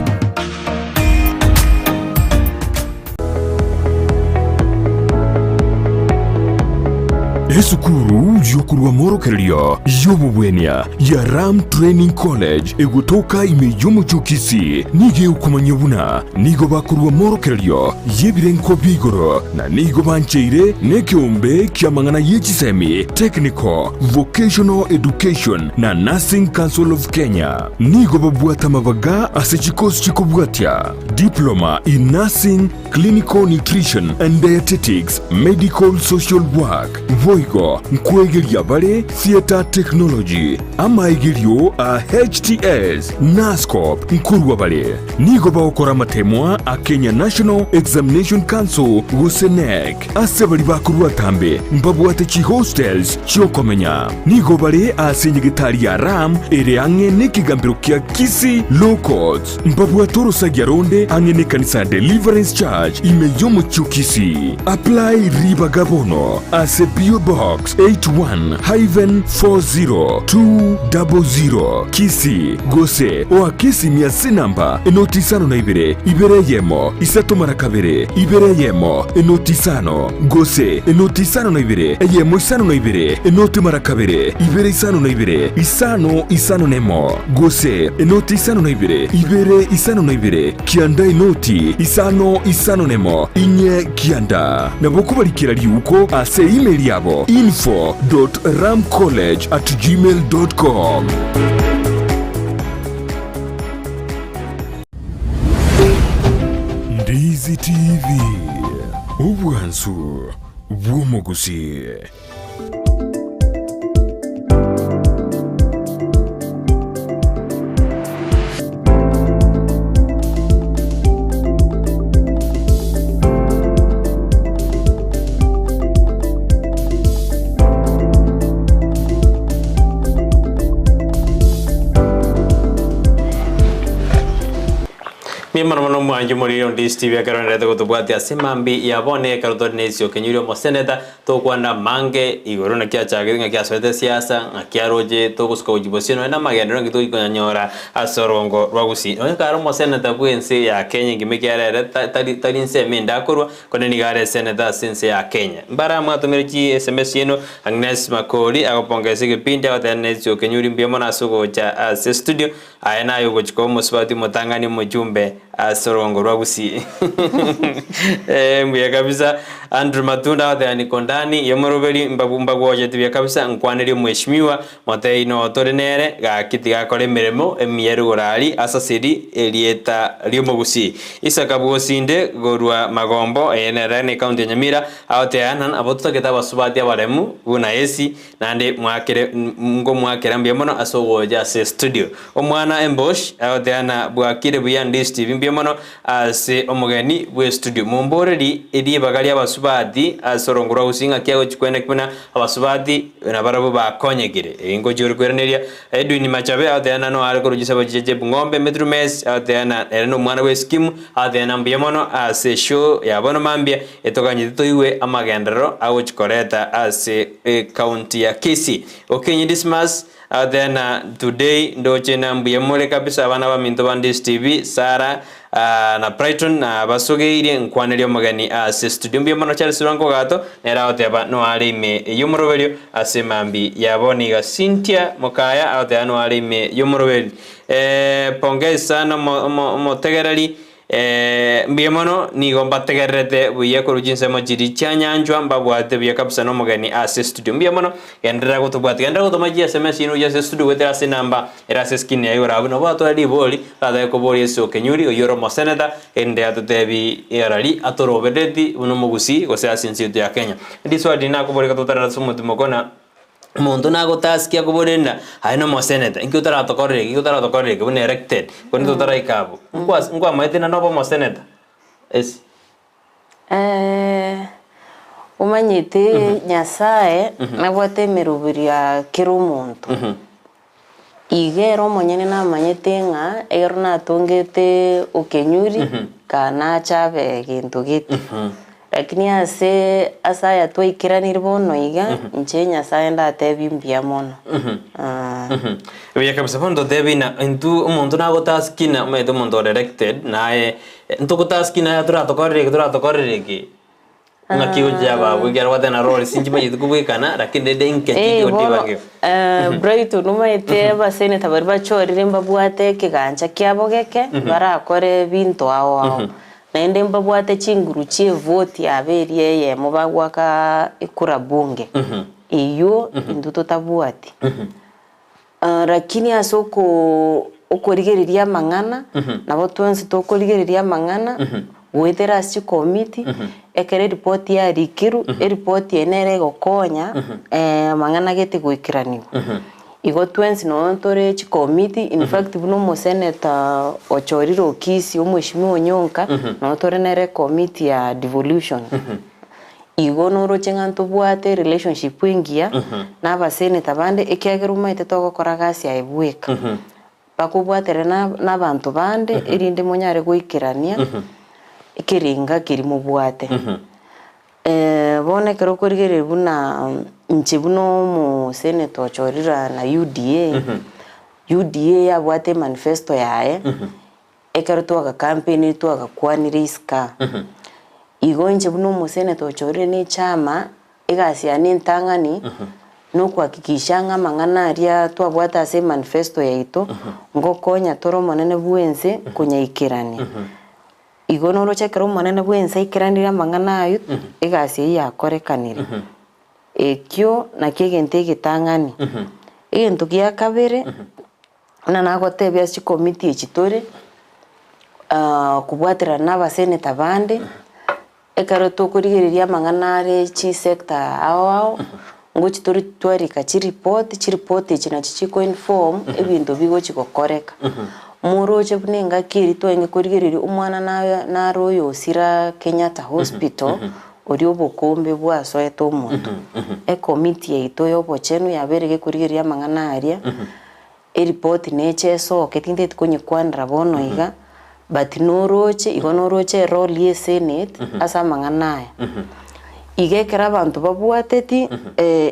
Esukuru y'okorua amorokererio y'obobwenia ya Ram Training College egotoka ime y'omochie o Kisii nigo egokomanyia buna nigo bakorua amorokererio y'ebirengo bia igoro na nigo bancheire nekeombe ki'amang'ana ye chisemi, Technical, Vocational Education na Nursing Council of Kenya. Nigo babwate amabaga ase chikosi chikobwatia, Diploma in Nursing, Clinical Nutrition and Dietetics, Medical Social Work, boigo nkwegeria bare Theatre Technology, amaegerio a HTS, Nurse-Corp nkorwa bare. Nigo bagokora amatemwa a Kenya National Examination Council gose KNEC. Ase baria bakorwa atambe mbabwate chihostels chi'okomenya. Nigo bare ase enyegetari ya Ram ere ang'e nekegambero kia Kisii Law Courts. Mbabwate orosagia ronde ang'e nekanisa ya Deliverance Church ime y'omochie o Kisii. Apply ribaga bono ase PO Box 81-40200 Kisii gose oake esimi ase enamba enoti isano na ibere, ibere eyemo, isato mara kabere, ibere eyemo, enoti isano, gose enoti isano na ibere, eyemo isano na ibere, enoti mara kabere, ibere isano na ibere, isano isano nemo, gose enoti isano na ibere, ibere isano na ibere, kianda enoti isano isano nemo, inye kianda. Nabo kobarikera riuko ase email yabo info dot ramcollege at gmail dot com. Ndizi TV, obwansu bw'omogusii. Mbuya mono mono omwanchi omoriri onde Steve ekero oenderete gotobwatia ase mambi ya bono ekero tore na esio kenyuri omoseneta Tokwana amange igoro naki achagete, ng'aki asoete esiasa, ng'aki aroche togosuka gochia bosio nonya namagenderero naki togochia konyanyora ase orongo rwa Gusii. Nonya kare omoseneta bw'ense ya Kenya engima ekiagera ere tari tari ensemo ende akorwa, korende nigo are eseneta ase ense ya Kenya. Mbare mwatomire chi sms chiaino, Agnes Makori agopongesa egepindi agoteba Nancy Okenyuri mbuya mono ase ogocha ase estudio, Aye naye ogochia koba omosubati omotang'ani omochumbe ase orongo rwa Gusii. Eh, mbuya kabisa. Andrew Matunda agoteba niko ndani y'omoroberi mbagu mbagwocheti buya kabisa nkwanerie omweshimiwa motebie noo tore nere gaki tiga akore emeremo emiya rugoro aria asaseri erieta ri'omogusii. Isaka Bwosinde korwa Magombo eye nere ne county ya Nyamira agoteba ng'a nabo totagete abasubati abaremu buna Esi Naende mwakere nkomwakera mbuya mono ase ogocha ase estudio. Omwana Embosh agoteana bwakire buya Ndizi TV mbuya mono ase omogeni bw'estudio. Momboreri ribaga ri'abasubati ase orongo rwa Gusii ng'aki agochi kweneki buna abasubati nabarabwo bakonyekire. Eye ngochi ore koiraneria Edwin Machabe agoteana noare korwa chisabo chiria chia Ebung'ombe Metro Mess agoteana ere nomwana bw'eskimu agoteana mbuya mono ase eshow ya bono mambia Etoganyete toigwe amagenderero agochi koreta ase ecounty ya Kisii. Okinyi Dismas agoteba today ndoche na mbuya more kabisa abana baminto ba Ndisi TV, Sarah na Brighton nabasogeirie nkwanerie omogeni ase studio. Mbuya mono Charles Lwango Ogato nere agoteba noare ime y'omoroberio ase mambi ya bono iga. Cynthia Mokaya agoteba noare ime y'omoroberi. Pongezi sana omotegereri Mbuya mono, nigo mbategererete buya korwa chinsemo chiria chianyanchwa, mbabwate buya kabisa nomogeni ase estudio. Mbuya mono, genderera gotobwatia, genderera gotoma chi sms chiino gochia ase estudio goetera ase enamba ere ase escreen yaye igoro abwo. Nabo atware ribori, oratake koboria ase Okenyuri, oyio ore omoseneta, erinde atotebi erari atorobereti buna omogusii gose ase ense yaito ya Kenya. Riswali riria nakoboria ekero totarara ase omotimo kona. Omonto nagotaskia akoborenda aye nomoseneta, inki otaratokorera eke, inki otaratokorera eke buna elected, korende totaraika abwo. Nkwas nkwamaete naende obe omoseneta? Esi. Omanyete Nyasaye nabwate emeroberi ya kera omonto. Iga ere omonyene namanyete ng'a ekero natongete okenyuri, kaa nache abe egento gete. Lakini ase ase aya twaikeranire bono iga, inche Nyasaye ndatebie mbuya mono. Buya kabisa bono totebie ng'a intwe omonto nagotaskina omanyete omonto ore elected naye ntogotaskina aya toratokorere eke toratokorere eke. Ng'aki gochia abwo ekiagera gwateba na rori sinchimanyeti kobwekana lakini rende inke Eh, chinche bono gotiba ng'eo. Brighton omanyete abaseneta baria bachorire mbabwate ekegancha kiabo geke barakore ebinto ao ao. Naende mbabwate chinguru chie evoti yabo eria eyemo bagoaka ekura bunge, eywo intwe totabwati. Lakini ase okoo okorigereria amang'ana, nabo twensi tokorigereria amang'ana, goetera ase chikomiti, ekero eripoti yarikirwe, eripoti eye nere egokonya amang'ana gete goikeranigwa. Igo twensi nonye tore chikomiti, in fact buna omoseneta ochorire o Kisii omweshimiwa Onyonka, nonye tore nere ekomiti ya devolution. Igo noroche ng'a ntobwate relationship engiya na abaseneta bande ekiagera omanyete togokora gasi aye bweka. Bakobwaterera na na abanto bande erinde monyare goikerania ekerenga keria mobwate. Bono ekero okorigereria buna inche buna omoseneta ochorire na UDA, UDA yabwate emanifesto yaye. Ekero twagakampenire twagakwanire isiko aa. Igo inche buna omoseneta ochorire ne echama, egasi yane entang'ani, nokohakikisha ng'a amang'ana aria twabwate ase emanifesto yaito, ngokonya tore omonene bwense konyaikerania. Igo noroche ekero omonene bwense aikeranire amang'ana aywo, egasi eyio yakorekanire. Ekio nakio egento egetang'ani. Egento gia kabere. Buna nagotebia ase chikomiti echi tore, kobwaterana na abaseneta bande, ekero tokorigereria amang'ana are chisector ao ao, ngochi tore twarika chiripoti, chiripoti echi nachi chiko inform ebinto bigochi gokoreka. Moroche buna engaki eria twarenge korigereria omwana naye nare oyo osira Kenyatta hospital, oria obokombe bwasoete omonto. Ekomiti yaito ya obochenu yabeire gekorigereria amang'ana aria. Eripoti neche esoke tinteti konyekwanera bono iga, but noroche igo noroche erole ye esenate ase amang'ana aya. Iga ekero abanto babwateti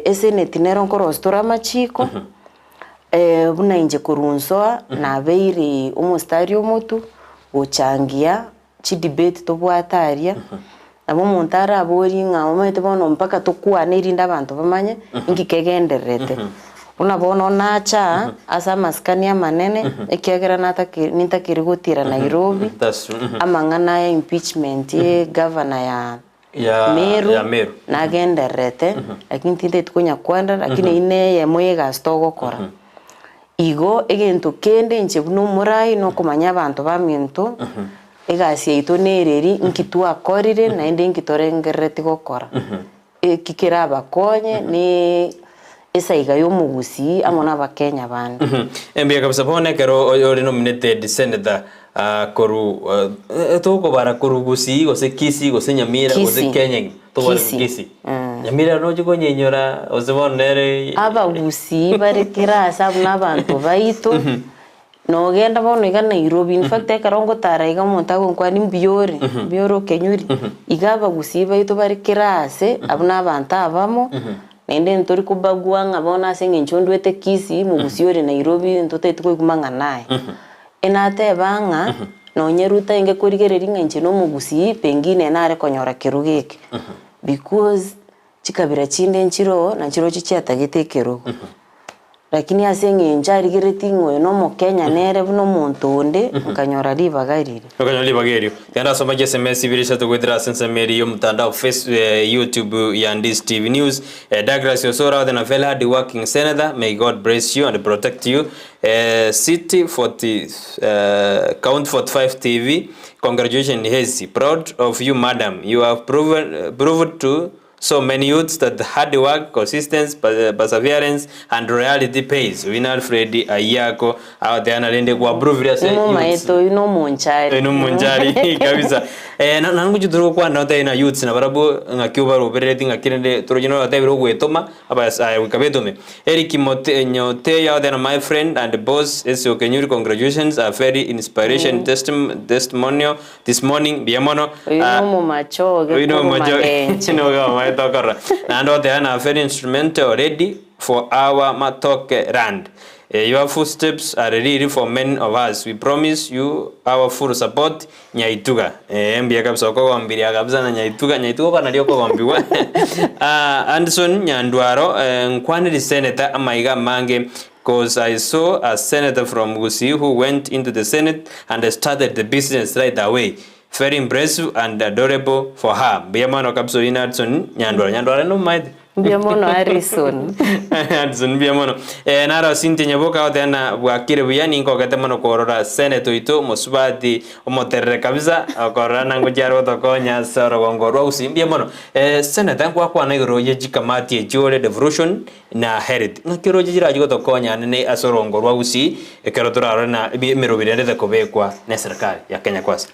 esenate nero nkorosia tore amachiko, buna inche korwa nsoa nabeire omositari omotu gochangia chidebate tobwate aria, nabo omonto araborie ng'a omanyete bono mpaka tokwane erinde abanto bamanye inki kegendererete. Buna bono nacha aa ase amasikani amanene ekiagera natake nintakeri gotira Nairobi, That's true. amang'ana aya impeachment ye egavana ya Ya Meru ya Meru. nagendererete, lakini tintageti konya kwenda lakini eyio neye eyemo ya egasi togokora. Igo egento kende inche buna omorai nokomanya abanto baminto, egasi yaito nereri, nki twakorire naende nki torengerereti gokora. Eki kerabakonye ne esaiga y'omogusii amo n'Abakenya bande. Mbuya kabisa bono ekero ore nominated senator korwa tokobara korwa Gusii gose Kisii gose Nyamira gose Kisii. Kenya engima tobare Kisii. Kisii. Nyamira nochi konyenyora gose bono nere Abagusii bare kera ase abwo na abanto baito, nogenda bono iga Nairobi, in fact ekero ngotara iga omonto agonkwania mbuya ore, mbuya ore okenyuri, iga abagusii baito bare kera ase, abwo na abanto abamo, naende ntori kobagua ng'a bono ase eng'encho ndwete Kisii, mogusii ore Nairobi ntotagete koigwa mang'ana aya. Enateba ng'a nonye Ruto aenge korigereria ng'a inche nomogusii, pengine nare konyora kerogo eke, because chikabira chinde nchiroo nachirochio chiatagete ekerogo. Lakini ase eng'encho arigeretie ng'a oyo nomokenya nere buna omonto onde, nkanyora ribaga riria. Okanyora ribaga erio. Genda asome chiSMS ibere isato goetera ase ensemo eria y'omotandao Face, YouTube ya Ndisi TV News. Douglas Osoro out and a very hard working senator, may God bless you and protect you. City 40, Count 45 TV, congratulations Hezzy, proud of you madam, you have proven, proved to so many youths that hard work, consistency, perseverance and loyalty pays. Oyio na Alfred Ayiako agoteana rende gwapruvire ase youths. Nimomaete oyio nomonchari. Oyio nomonchari kabisa. Eh, na naende ngochia tore gokwana otebe na youths nabarabwo ng'aki obaroberereti ng'aki rende toroche noro otebire ogwetoma abas aya goika betome. Eric Mote Nyoteyo agotebi na my friend and boss Esi Okenyuri congratulations a very inspiration testim testimonial this morning mbuya mono. Oyio Ah, nomomachoge Oyio korwa nomomachoge magenche. nigo omanyete okorora. Naende ogoteba na very instrumental already for our matoke land. Your footsteps are really for many of us, we promise you our full support Nyaituga. Eeh mbuya kabisa okogombiria kabisa na Nyaituga, Nyaituga oka nario okogombigwa. Ah, Anderson Nyandwaro, eh, nkwaneri senator amaiga amange cause I saw a senator from Gusii who went into the senate and started the business right away. Very impressive and adorable for her. Mbuya mono kabisa oyio Hudson Nyandwara. Nyandwara nomomaete? Mbuya mono Harrison. Hudson mbuya mono. Eh, naro Cynthia Nyaboka agoteba ng'a bwakire buya ninkogete mono korora Senate oito omosubati omoterere kabisa okorora ng'a ngochia are gotokonya ase orogongo rwa Gusii. Mbuya mono. Eh, Senator nkwakwana igoro ye chikamati echio ore devolution na health. Ng'aki oroche chirachi gotokonya anene ase orongo rwa Gusii ekero torarore na emeroberi ende tekobekwa neserikari ya Kenya Kwanza?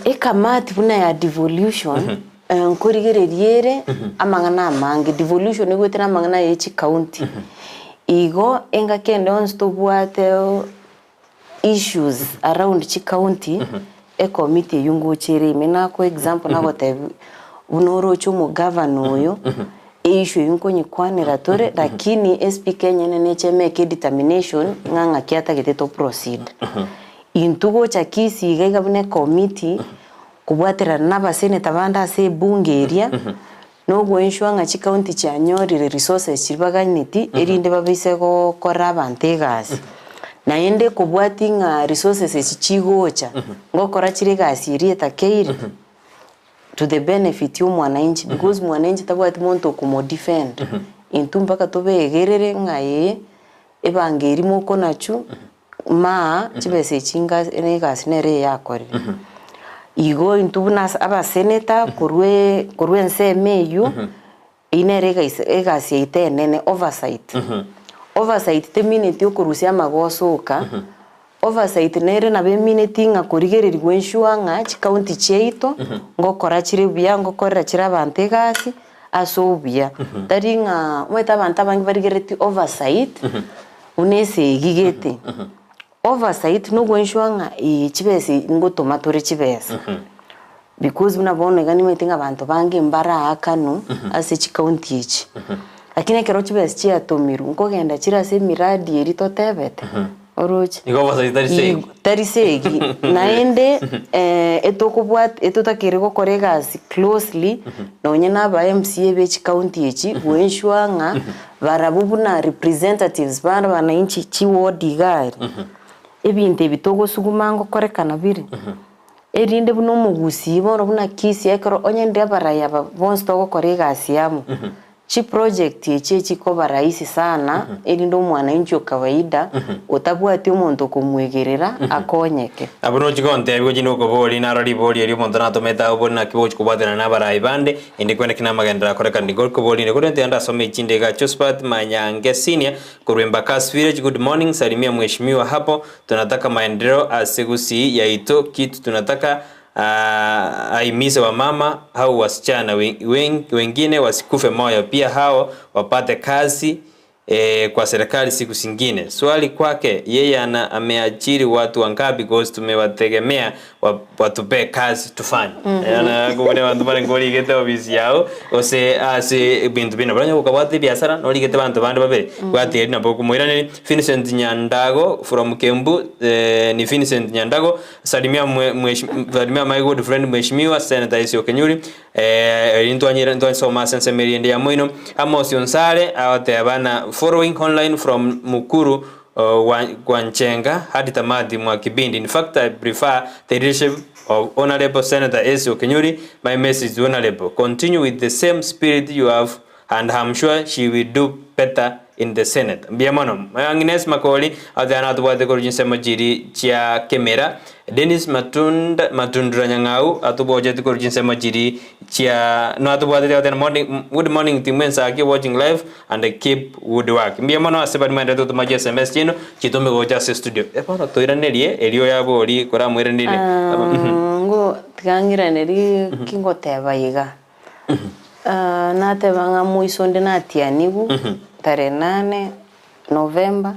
Ekamati buna ya devolution nkorigereria ere amang'ana amange. Devolution egoetera amang'ana ya chicounty. Igo engaki ende yonsi tobwate issues around chicounty, ecommittee eywo ngocha ere ime. Nakoa example nagotebia buna oroche omogavana oyo, eissue eywo nkonyekwanera tore lakini espeaker enyene neche emake edetermination ng'a ng'aki atagete to proceed. Intwe gocha Kisii iga iga buna ecommittee, kobwaterana na abaseneta bande ase ebunge eria, na ogoensure ng'a chicounty chianyorire resources chiria baganeti erinde babaise gokorera abanto egasi. Naende kobwatia ng'a resources echi chigocha, ngokora chire egasi eria etakeire to the benefit ya omwananchi because mwananchi tabwati monto okomodefend. Intwe mpaka tobegerere ng'a ee, ebango eria mokonachwa maa chibesa echi nga na egasi nere eyakorire. Igo intwe buna ase abaseneta korwa korwa ensemo eywo, eywo nere egaisa egasi yaito enene oversight. Oversight temineti okorusia amagoso oka, oversight nere nabo emineti ng'a korigereriwa ensure ng'a chicounty chiaito ngokora chire buya ngokorera chire abanto egasi ase obuya. Tari ng'a omanyete abanto abange barigereretie oversight. Buna esegi gete, oversight nogoensure ng'a ee chibesa echi ngotoma tore chibesa, because buna bono iga nimanyete ng'a abanto bange mbaraakanwe ase chicounty echi, lakini ekero chibesa chiatomirwe nkogenda chire ase emiradi eria totebete, oroche? Igo oversight tari segi. Tari segi, naende etokobwat etotakeire gokora egasi closely nonye na aba MCA be chicounty echi goensure ng'a Barabwo buna representatives ba abananchi chi ward iga aria, ebinto ebi togosuguma ngokorekana bire, erinde buna omogusii bono buna Kisii ekero onye ndire abarai aba bonsi togokora egasi amo, chiproject echi echikoba rahisi sana erinde omwananchi o kawaida otabwati omonto okomwegerera akonyeke. Abwo nochia gontebia gochia nokoboria naro ribori erio omonto natomete agwo naki bogochia kobwaterana na abarai bande. Inde kwene ki namagenderero akorekana nigo okoboria korende tiga ndasome echinde iga Josphat Manyange Senior korwa Embakasi Village good morning salimia mheshimiwa hapo tunataka maendeleo ase Gusii yaito kitu tunataka ahimise wamama au wasichana wengine wasikufe moyo pia hao wapate kazi kwa serikali siku zingine. Swali kwake yeye ana ameajiri watu wangapi cause tumewategemea watupee kazi tufanye. Ana kobori abanto bare nkorigete ofisi yao gose ase ebinto binde. Onye gokabwate ebiasara norigete abanto bande babere bwati eri nabo okomoiraneria. Vincent Nyandago from Kembu ni Vincent Nyandago salimia salimia my good friend mheshimiwa Senator Esio Kenyuri. Erio ntwanyire ntwasoma ase ensemo eria ende ya moino. Amos Onsare agoteba na following online from Mukuru Gwanchenga hadi tamati mwa kipindi. In fact I prefer the leadership of Honorable Senator Esau Kinyuri. My message to Honorable, continue with the same spirit you have and am sure she will do better in the Senate. Mbuya mono. Agnes Makori agoteba natobwate korwa chinsemo chiria chia Kemera. Dennis Matunda Matundura Nyang'au atobwocheti korwa chinsemo chiria chia natobwatete agoteba morning good morning team Ensaki watching live and keep good work. Mbuya mono ase baria mwenderete gotoma chi sms chiaino chitome gocha ase studio. Bono toiranerie erio yabori koramoiranerie. Ngo tiga ng'iranerie ki ngoteba iga. Nateba ng'a moiso onde natianigwe tarehe nane November,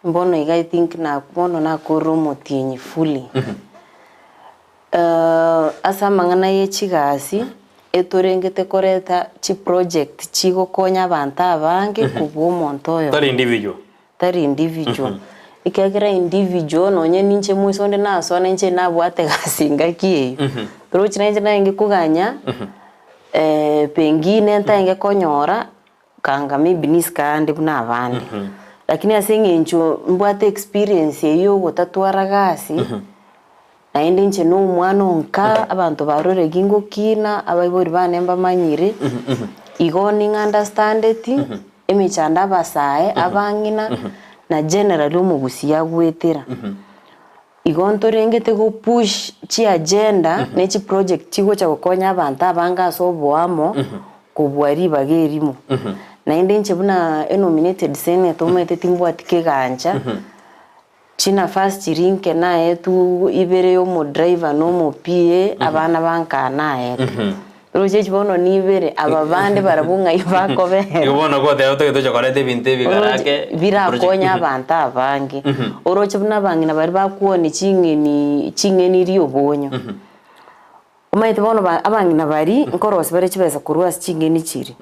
bono iga I think na bono nakorire omotienyi fully. Ase amang'ana ye chigasi, etorengete koreta chiproject chigokonya abanto abange kobua omonto oyomo. Tari individual. Tari individual. Ekiagera individual nonye ninche moiso onde nasoa nainche nabwate egasi engaki eyio. Torochi nainche narenge koganya pengine ntarenge konyora kanga maybe nisike ande buna abande. Lakini ase eng'encho mbwate experience eyio ya ogotatwara gasi, naende inche na omwana o nka, abanto barore gingokina, abaibori bane mbamanyire, igo ning'a understandeti emechando abasae, abang'ina, na generally omogusii agwetera. Igo ntorengete go push chiagenda ne chiproject chigocha gokonya abanto abange ase oboamo kobua ribaga erimo. Naende inche buna enominated senator omanyete timbwati kegancha, chinafasi chiria inke naetwe ibere ya omodriver na omo PA abana ba nkaa naetwe. Roche echi bono nibere, aba bande barabwo ng'ai bakobera. Igo bono goteba togete tocha koreta ebinto ebi Oroche garake birakonye abanto abange. Oroche buna abang'ina baria bakuonia ching'eni ching'eni riobonyo. Omanyete bono ba abang'ina baria nkorosia bare chibesa korwa ase ching'eni chiria.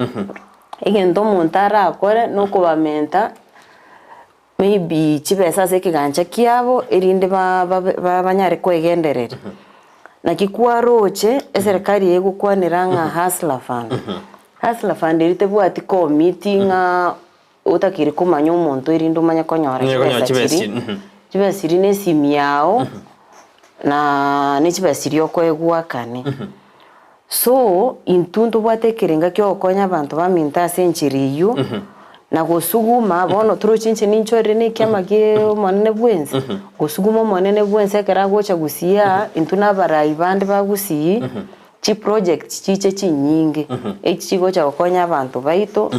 Egento omonto arakore nokobamenta maybe chibesa ase ekegancha kiabo erinde ba babe banyare kwegendereria. Naki kwaroche eserekari eye egokwanera ng'a hustler fund, hustler fund eria tebwati committee ng'a otakeire komanya omonto erinde omanye konyora Onye konyora chibesa chibesa chiria, chiria, chibesa chiria na esimi yago, na ne chibesa chiria okoegwa oakane. So, intwe ntobwate ekerenga kiogokonya abanto baminto ase enchera eyio, na gosuguma bono toroche inche ninchorire na ekiama kia omonene bwensi, gosuguma omonene bwensi ekero agocha gusii aa, intwe na abarai bande ba gusii, chiproject chiche chinyinge, echi chigocha gokonya abanto baito,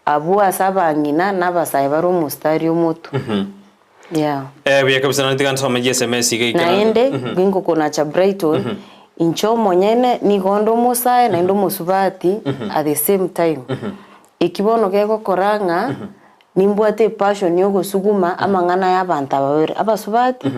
abwo ase abang'ina na abasae bare omostari omotwe. Yeah. Eh, buya kabisa naende tiga nsome chiSMS iga ekero Naende gingokonacha Brighton, inche omonyene nigo onde omosae naende omosubati at the same time. Eki bono gegokora ng'a nimbwate epassion ya ogosuguma amang'ana ya abanto aba babere, abasubati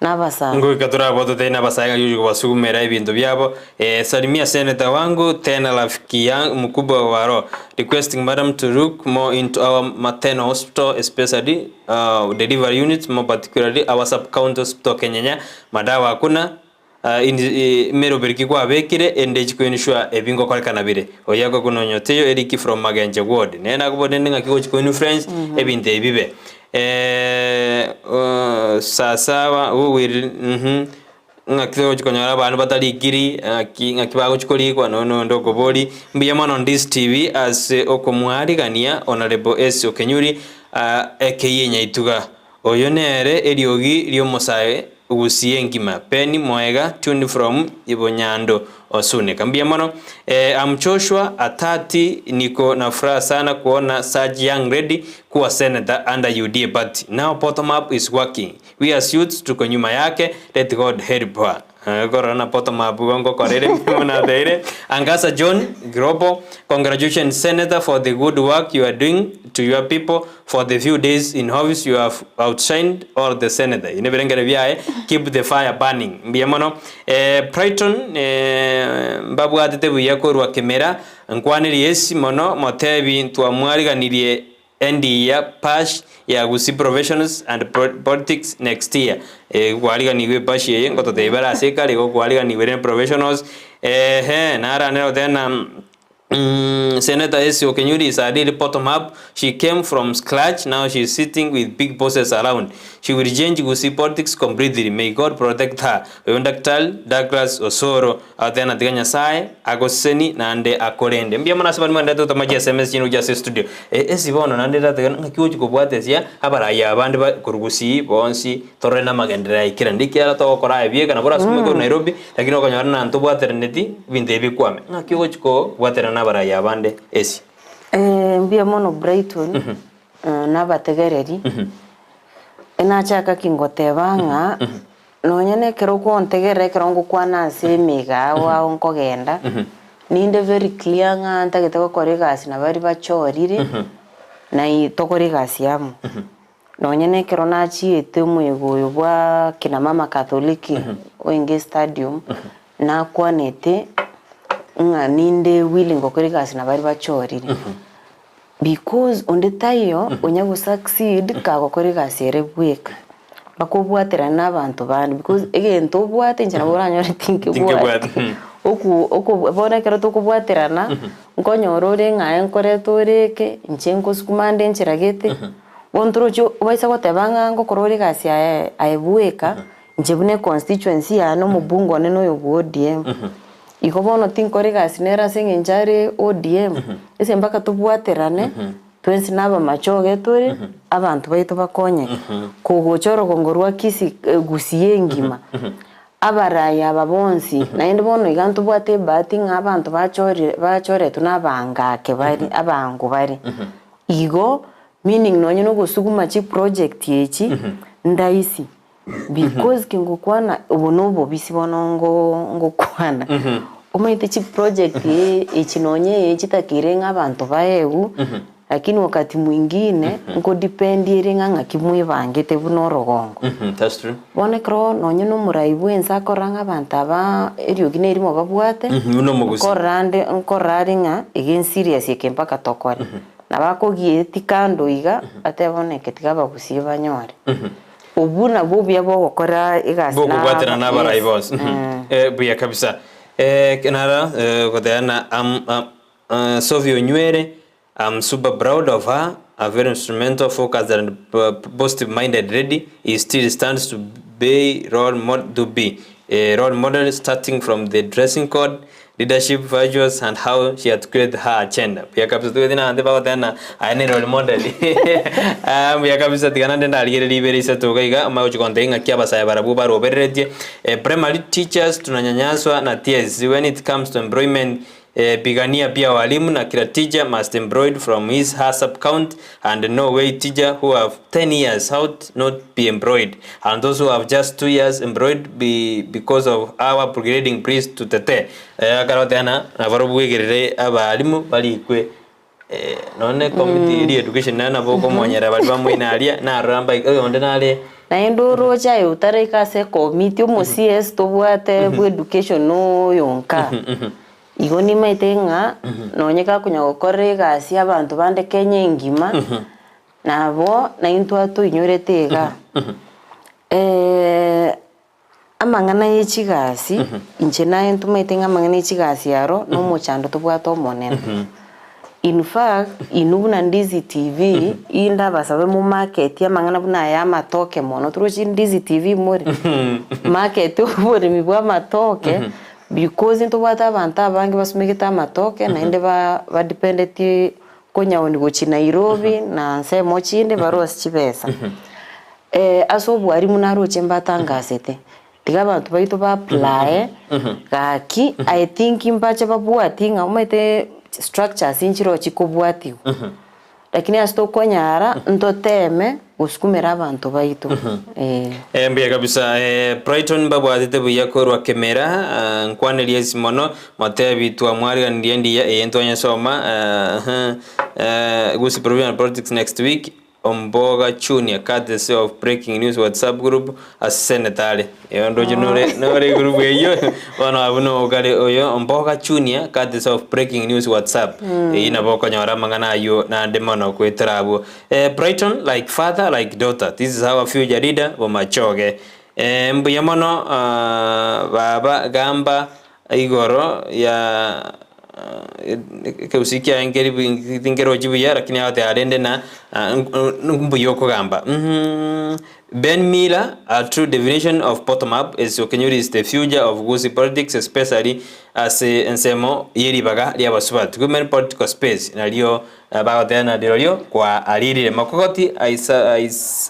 na abasae. Ngoika torabwo totari na abasae ng'a yochi kobasugumera ebinto biabo. Eh, salimia senator wangu tena rafiki yangu mkubwa wa roho requesting madam to look more into our maternal hospital especially uh, delivery units more particularly our sub county hospital Kenyenya madawa hakuna uh, in, eh, meroberi ki kwabekire ende chikoinsure ebi ngokorekana bire oyo akokuna onyoteyo Eric from Magenche ward nere nakobonene ng'aki gochi ko influence ebinto ebi bibe eh, uh, sasawa who will mhm Ng'aki togochi konyora abana batarikiri, ng'aki ng'aki bagochi korikwa nonya nonde okobori. Mbuya mono Ndisi TV ase okomwarigania Honourable Essie Okenyuri ekeyie nyaituga. Oyo nere eriogi riomosae Gusii engima. Penny Moega tuned from Ibonyando Osuneka. Mbuya mono. I'm Joshua Atati niko na furaha sana kuona such young lady kuwa senator under UDA party. Now bottom up is working. We as youths tuko nyuma yake, let God help her. Korora na bottom up igo ngokora ere buna nateire. Angasa John Grobo, congratulations senator for the good work you are doing to your people for the few days in office you have outshined all the senator. Ebi nebirengererio biaye, keep the fire burning. Mbuya mono. Eh, Brighton eh, mbabwatete buya korwa Kimera, nkwanerie esi mono motebi ntwamwariganirie Endiya Pash ya Gusii Professionals and Politics next year. Eh, kwariganigwe epash eye ngototebia bare ase ekare igo kwariganigwe ere professionals. Ehe, naranera goteba na mm, Senator Essie Okenyuri is a really bottom up. She came from scratch, now she is sitting with big bosses around. She will change Gusii politics completely. May God protect her. Oyo Daktari Douglas Osoro Agateba ng'a tiga Nyasae agosesenie naende akorende. Mbuya mono ase baria mwarendete gotoma chi sms chiino gochia ase estudio. E- esi bono naende ndatebe ng'aki ogochia kobwata esia abarai aba bande ba korwa gusii bonsi torore namagenderero aikerande ekiagera togokora aya bieka nabo orasume korwa Nairobi lakini okonyora na ntobwateraneti ebinto ebi bikwame. Ng'aki ogochia kobwaterana na abarai aba bande esi? Mbuya mono Brighton, na abategereri, nachaka ki ngoteba ng'a Nonya nekero okontegerera ekero ngokwana ase emegao ao nkogenda, ninde very clear ng'a ntagete gokora egasi na baria bachorire, na tokore egasi amo. Nonya nekero nachiete omoyega oyo bwa kina mama katholiki oinge estadium, nakwanete ng'a ninde willing gokora egasi na baria bachorire. Because onde taiyo onya go succeed kagokora egasi ere bweka, mpaka obwaterane na abanto bande because egento obwate inche nabo oranyore tinkebwati. Tinkebwati, mm. Oku oko bono ekero tokobwaterana, nkonyora ore ng'a aye nkoreta ore eke, inche nkosukuma ande enchera gete, bono torochi obaisa goteba ng'a ngokora ore egasi aye aye bweka, inche buna econstituency yane omobunge one noyo bwa ODM. Igo bono tinkora egasi nere ase eng'encho are ODM, ase mpaka tobwaterane, twensi na abamachoge tore, abanto baito bakonyeke. Kogocha orogongo rwa Kisii Gusii engima, abarai aba bonsi, naende bono iga ntobwate ebahati ng'a abanto bachorire bachoretwe na abangake bare, abango bare. Igo, meaning nonye na ogosuguma chiproject echi, ndaisi. Because ki ngokwana obo na obobisi bono ngo ngokwana, omanyete chiproject echi nonye eye chitakeire ng'a abanto baegwe, lakini wakati mwingine nkodepend ere ng'a ng'aki mwebangete buna orogongo. That's true. Bono ekero nonye na omorai bwa ense akorora ng'a abanto aba eriogi na erimo babwate, Buna omogusi. nkorora ande nkorora are ng'a iga enserious eke mpaka tokore. Nabo akogieti kando iga, atebe bono eke tiga abagusie banyore. Obwo nabwo obuya bw'ogokora egasi na Bokobwaterana na abarai yes. bonsi. Mm. Eh, buya kabisa. Eh, nara eh, goteana am, am, uh, Sophie Onywere, I'm super proud of her, a very instrumental, focused and positive minded lady. He still stands to be role mod to be a role model starting from the dressing code, leadership virtues and how she articulated her agenda. Buya kabisa togete na abande bagoteba ng'a aye ne role model. Ah, buya kabisa tiga naende ndarigereria ibere isato iga iga omanye gochia gontebia ng'aki abasae barabwo barobereretie. Eh, primary teachers tunanyanyaswa na TSC when it comes to employment Eh, pigania pia walimu na kila teacher must employed from his her sub county and no way teacher who have 10 years out not be employed and those who have just 2 years employed be because of our upgrading please tutetee eh, akare goteba na nabarobwo bwegerere abalimu barikwe eh, nonye committee eria education naye nabo okomonyera baria bamoino aria narora mbaike oyonde nare Naende oroche aye otaraika ase ecommittee omo CS tobwate bwa education oyonka. Igo nimaete ng'a nonye gakonya gokora egasi abanto bande Kenya engima, nabo naintwe atoinyorete igaa. Amang'ana ye chigasi, inche naye ntomaete ng'a amang'ana ye chigasi aro na omochando tobwate omonene. In fact, inwe buna Ndizi TV, inde abasabe momarket amang'ana buna aya amatoke mono, torochi Ndizi TV more? Market oboremi bwa amatoke, because ntobwate abanto abange basumegete amatoke naende ba badependeti konyaoni gochia Nairobi na nsemo chinde barose chibesa. Ase obwarimu naroche mbatangasete, tiga abanto baito ba apply gaki I think mbache babwati ng'a omanyete structures nchiroo chikobwatigwa, lakini ase tokonyara ntoteme gosukumera abanto baito eh. Eh, mbuya kabisa eh, Brighton mbabwatete buya korwa Kemera ah, nkwanerie ase mono motebi twamwariganirie endiya eye ntwanyesoma eh, eh, Gusii Provincial Politics next week Omboga Junior courtesy of Breaking News WhatsApp group ase Senator are. Eyo ndoche nore nore egroup eyio bono abwo no okare oyo Omboga Junior courtesy of Breaking News WhatsApp. Eyio nabo okonyora amang'ana ayio naende mono goetera abwo. Eh, Brighton like father like daughter this is our future leader Bomachoge. Eh, mbuya mono ah, baba gamba Igoro ya ekegusii kiaye nkeri tinkerochi buya lakini agoteba rende na mbuya okogamba. Ben Miller, a true definition of bottom up is Okenyuri is the future of Gusii politics especially ase ensemo ye ribaga ria abasubati women political space nario bagoteba na rirorio kwa aririre makogoti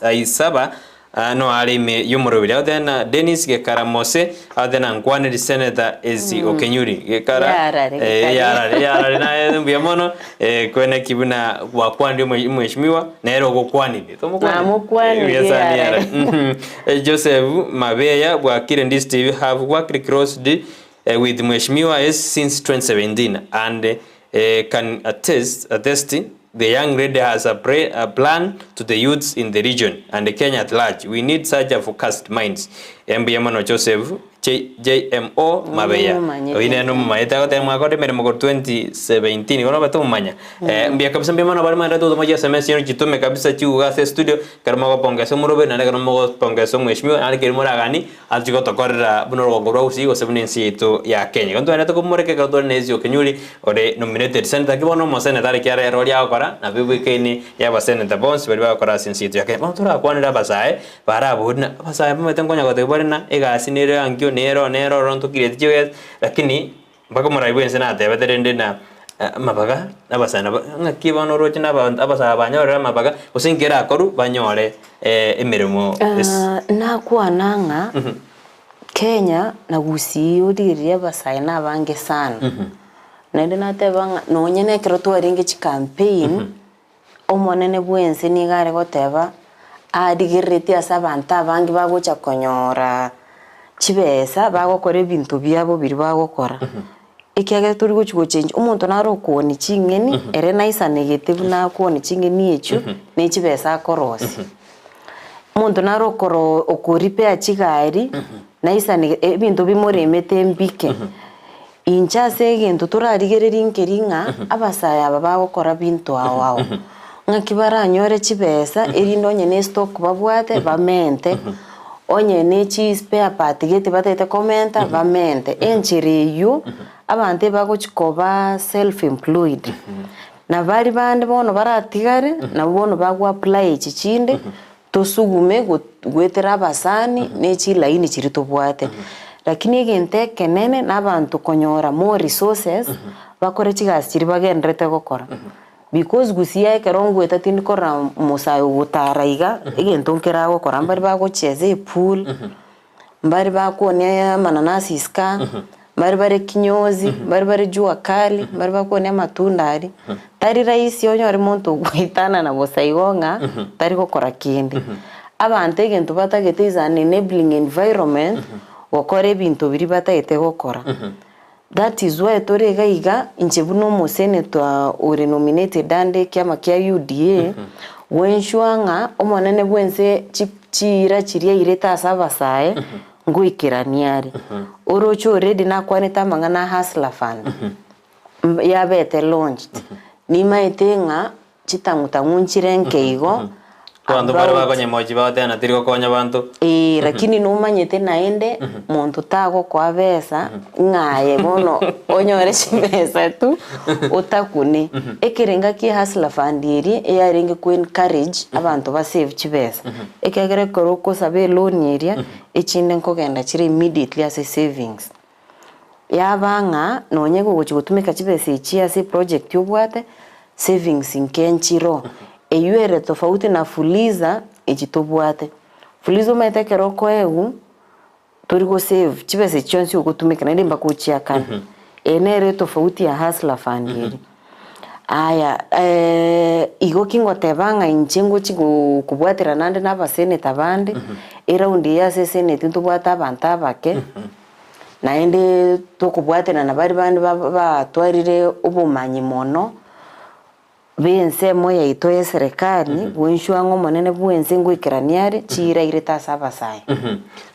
aisaba Aa noare ime y'omoroberi agotebi na Dennis Gekara Mose agotebi na nkwaneri Senator Esi Okenyuri Gekara Yarare, eh, Gekara. yarare yarare naye mbuya mono eh, kwene buna gwakwanire omwe- omweshimiwa nere ogokwanire Tomokwanire? Namokwanire, Buya sana yarare. yarare. Mhm. Eh, Joseph Mabeya bwakire Ndisi TV have worked closely eh, with Mheshimiwa S since 2017 and eh, can attest, attest The young lady has a, pra a plan to the youths in the region and Kenya at large. We need such a focused minds. Mbuya mono Joseph. JMO Mabeya. Nomomanyete. Oyio nere nomomanyete agoteba mwakore emeremo korwa 2017 igo nobete omomanya. Eh, mbuya kabisa mbuya mono baria mwaenderete gotoma chi sms chiaino chitome kabisa chiguga ase estudio ekero mogopongesa omoroberi naende ekero mogopongesa omweshimiwa naende keri moragani ache gotokorera buna orogongo rwa Gusii gose buna ense yaito ya Kenya. Igo ntwenerete komoreka ekero tore na Ezra Okenyuri ore nominated senator lakini bono omoseneta are kiara ere oria agokora nabo ebwekaine ya abaseneta bonsi baria bagokora ase ense yaito ya Kenya. Bono torakwanere abasae Barabwo buna abasae bamaete nkonya gotebia bare ng'a egasi nere ankio nero nero oro ntokireti chibesa, lakini mpaka omorai bwense natebete rende ng'a amabaga abasae nabo ng'aki bono oroche na abanto abasae banyorire amabaga gose inki erakorwe banyore emeremo ase. Nakwana ng'a Kenya na Gusii origereria abasae na abange sana, naende nateba ng'a nonye na ekero twarenge chicampaign. Omonene bw'ense nigo are goteba, Arigereretie ase abanto abange bagocha konyora chibesa bagokora ebinto biabo biria bagokora. Ekiagera tori gochi gochenchia, omonto nare okoonia ching'eni, ere naisanegete buna akoonia ching'eni echio, ne chibesa akorosia. Omonto nare okoro okoripea chigari, naisanegete ebinto bimoremete mbike. Inche ase egento torarigererie nkeri ng'a abasae aba bagokora binto ao ao, ng'aki baranyore chibesa erinde onye ne stock babwate bamente, onye ne chi spare part gete batagete komenta bamente. Enchera eywo abanto ebagochi koba self employed. Na baria bande bono baratigare nabwo bono bago apply echi chinde Tosugume goetera abasani ne chilaini chiria tobwate. Lakini egento ekenene na abanto konyora more resources, bakore chigasi chiria bagendererete gokora. Because gusii ekero ngoeta tindi korora omosae ogotara iga, egento nkere agokora, mbare bagocheza epool, Mbare bakwonia amananasi isika, mbare bare kinyozi, mbare bare jua kali, mbare bakwonia amatunda aria. Tari rahisi onyore monto ogoetanana bosa igo ng'a tari gokora kende. Abanto egento batagete is an enabling environment gokora ebinto biria batagete gokora. That is why tore iga iga, inche buna omosenator ore nominated ande ekiama kia UDA, go ensure ng'a omonene bwense chi chiira chiria airete ase abasae, ngoikerania are. Oroche already nakwanete amang'ana a Hustler Fund, yabete launched, nimaete ng'a Chitang'u-tang'u nchire nke igo, Abanto mbare about. bakonyemochi bagoteba tiri gokonya abanto. Ee, lakini nomanyete naende monto tagokoa besa ng'a aye bono onyore chibesa tu otakune. Ekerenga kia Hustler Fund eria eyarenge ko encourage abanto ba save chibesa. Ekiagera ekero okosaba eloan eria, echinde nkogenda chire immediately ase savings. Yaba ng'a nonye gogochia gotumeka chibesa echi ase eproject obwate, savings nke nchiroo. Eywo ere tofauti na fuliza echi tobwate. Fuliza omanyete ekero okoegwa, tori go save, chibesa echi chionsi ogotumeka naende mpaka ochiakane. Eye nere etofauti ya hustler fund eria. Aya igo ki ngoteba ng'a inche ngochi go kobwaterana ande na abaseneta bande, eround eye ase eseneti ntobwate abanto abake. Naende tokobwaterana baria bande batwarire obomanyi mono b'ensemo yaito y'eserekari, goinchwa ng'a Omonene bw'ense ngoikerania are chiira airete ase abasae.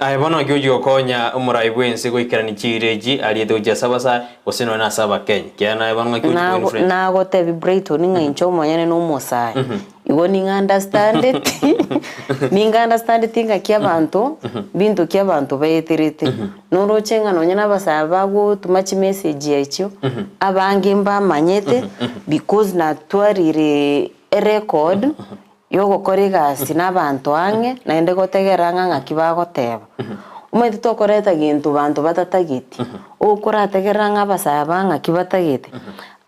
Aye bono naki ochia gokonya omorai bw'ense goikerania chiira echi ariete gochia ase abasae gose nonya ase abakenya? Ekiagera naye bono ng'aki ochia koinfluence? Nagotebia Brighton ng'a inche omonyene nomosae. Igo ning'a understandeti, ninga understandeti ng'aki abanto, binto ki abanto baeterete. Noroche ng'a nonye na abasae bagotuma chimessage echio, abange mbamanyete, because natwarire erecord yogokora egasi na abanto ang'e, naende gotegerera ng'a ng'aki bagoteba. Omanyete tokoreta gento banto batatageti, okorategerera ng'a abasae aba ng'aki batagete.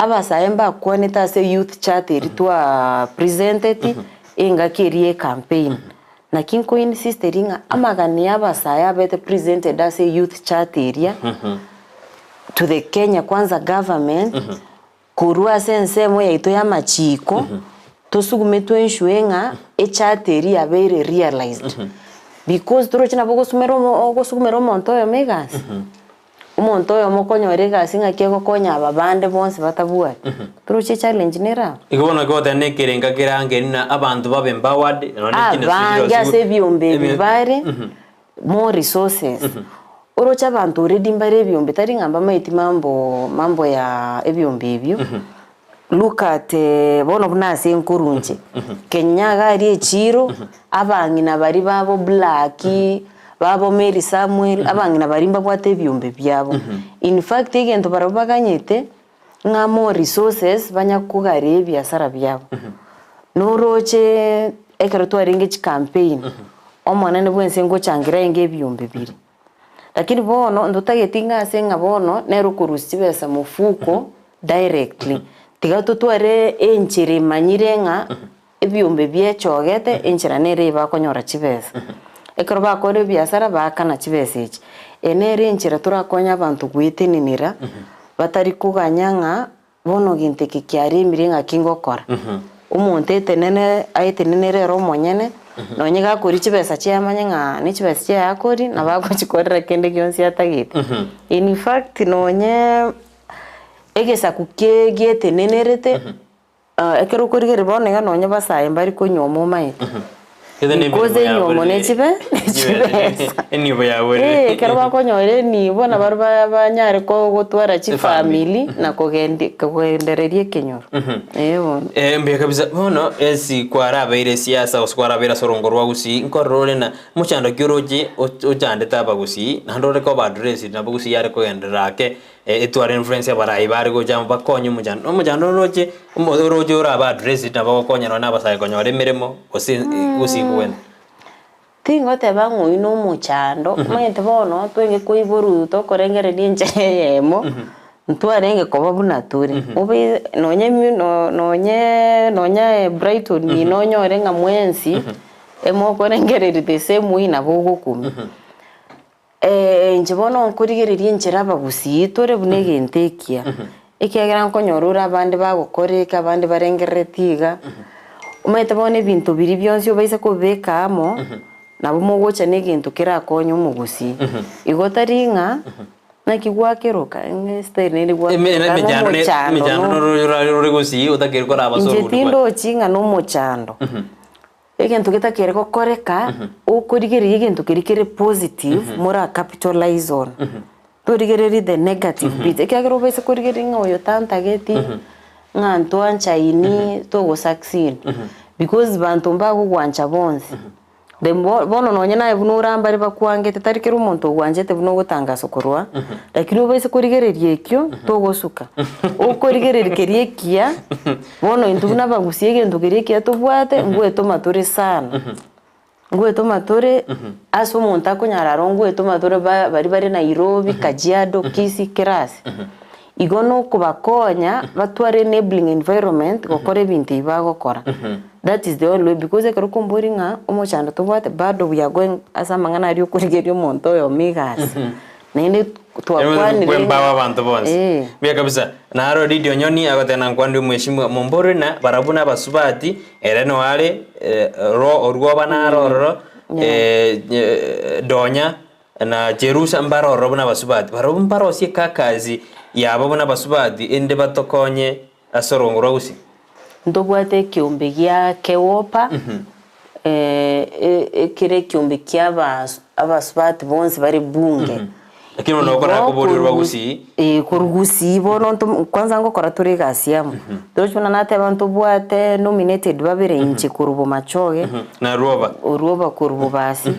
Abasae mbakwanete ase youth chat eria twa presenteti engaki eria ye campaign. Naki nko insisteri ng'a amagani ya abasae abete presented ase youth chat eria to the Kenya Kwanza government korwa ase ensemo yaito ya amachiko tosugume to ensure ng'a echat eria yabeire realized. Because toroche nabo ogosumera omo ogosugumera omonto oyomo egasi. Omonto oyomo okonyora egasi ng'aki egokonya aba bande bonsi batabwati. Toroche echallenge nere aba? Igo bono goteba na ekerenga kerange na abanto babe empowered nonya ne chindustry Abange chirosiwe ase ebiombe ebi ebi bare more resources. Oroche abanto already mbare ebiombe tari ng'a mbamaeti mambo mambo ya ebiombe ebio, look at bono buna ase nkorwa inche, Kenya iga aria echiro, abang'ina baria babo Black, babo Mary Samuel, abang'ina baria mbabwate ebiombe biabo. In fact egento barabwo baganyete, ng'a more resources banya kogaria ebiasara biabo. Noroche ekero twarenge chicampaign, omonene bwa ense ngochangira aenge ebiombe biria. Lakini bono ntotageti ng'a ase ng'a bono nere okorusia chibesa mofuko directly, tiga totware enchera emanyire ng'a ebiombe biechogete enchera nere eye bakonyora chibesa. Ekero bakora ebiasara baakana chibesa echi. Eye nere enchera torakonye abanto goetenenera batari koganya ng'a Bono gento eke kiaremire ng'aki ngokora? Omonto etenene aetenenere ere omonyene, nonye gakoria chibesa chiaye amanye ng'a ne chibesa chiaye akoria, nabo agochikorera kende gionsi atagete. In fact nonye egesaku kie gietenenerete, ekero okorigereria bono iga nonye basae mbari konywa omanyete. Because enywomo ne chibe ne chibesa. Enibo yabo ere. Eh, ekero bakonyora enibo nabo ba- banyare ko- gotwara chifamiri na kogendi kogendereria ekenyoro. Eh bono. Eh, mbuya kabisa. Bono esi kwarabeire siasa gose kwarabeire ase orongo rwa Gusii, nkorora ore na mochando ki oroche och- ochandete abagusii, naende ore koba addressed nabo Gusii yare kogenderera ake. Etware influence abarai bare gocha amo bakonye omochando. Omochando oroche omo oroche orabe addressed nabo ogokonya nonye na abasae konyora emeremo gose gose kogenda. Tingoteba ng'a oyio na omochando, omanyete bono twenge koiborwa tokorengereria enchera eyemo, ntwarenge koba buna tore. Obe nonye mi no nonye nonye Brighton ime onyore ng'a mwensi, emokorengereria the same way nabo ogokumia. Inche bono nkorigereria enchera abagusii tore buna egento ekiya, ekiagera nkonyora ore abande bagokora eke abande barengerereti iga, omanyete bono ebinto biria bionsi obaise kobibeka amo, nabo mogocha na egento kerakonye omogusii. Igo tari ng'a naki gwakeroka ng'a estyle nere gwakeroka ng'a omochando Emechando no noro ore gusii otakeire koraba ase inche orogoro kwaye. tindochi ng'a na omochando. Egento getakere gokoreka, okorigereria egento keria kere positive mora capitalize on. Torigererie the negative bit, ekiagera obaise korigereria ng'a oyo tantageti, ng'a ntwanchaini, togo succeed. Because banto mbagogwancha bonsi. The more bono nonye naye buna orambare bakwangete, tari kera omonto ogwanchete buna ogotangasa korwa, lakini obaise korigereria ekio, togosuka. Okorigereria keria ekiya. Bono intwe buna abagusii egento keria ekiya tobwate, ngwetoma tore sana, ngwetoma tore ase omonto akonyara aro ngwetoma tore ba baria bare Nairobi, Kajiado, Kisii, kera ase. Igo na okobakonya batware enabling environment gokora ebinto ebi bagokora. That is the only way because ekero okomboria ng'a omochando tobwate bado we are going ase amang'ana aria okorigereria omonto oyomo egasi. Naende twakwanire Kwembawa ng'a abanto bonsi. eh. Buya kabisa. Naro Lydia Onyoni agoteba nankwanire omweshimiwa mombore na barabwo na abasubati ere noare eh, ro orwoba naro ororo eh, eh, Donya na Jerusa mbare ororo buna abasubati. Barabwo mbarosie ekakazi yabo buna abasubati ende batokonye ase orongo rwa gusii. Ntobwate ekiombe gia Kewopa, ekere ekiombe kia abasubati bonsi bare bunge. Lakini bono Igo okora koboria korwa rwa Gusii. Eh, korwa Gusii bono nto kwanza ngokora tore egasi amo. Torochi buna nateba ntobwate nominated babere inche korwa Bomachoge, Na Rwoba. Orwoba korwa Bobasi,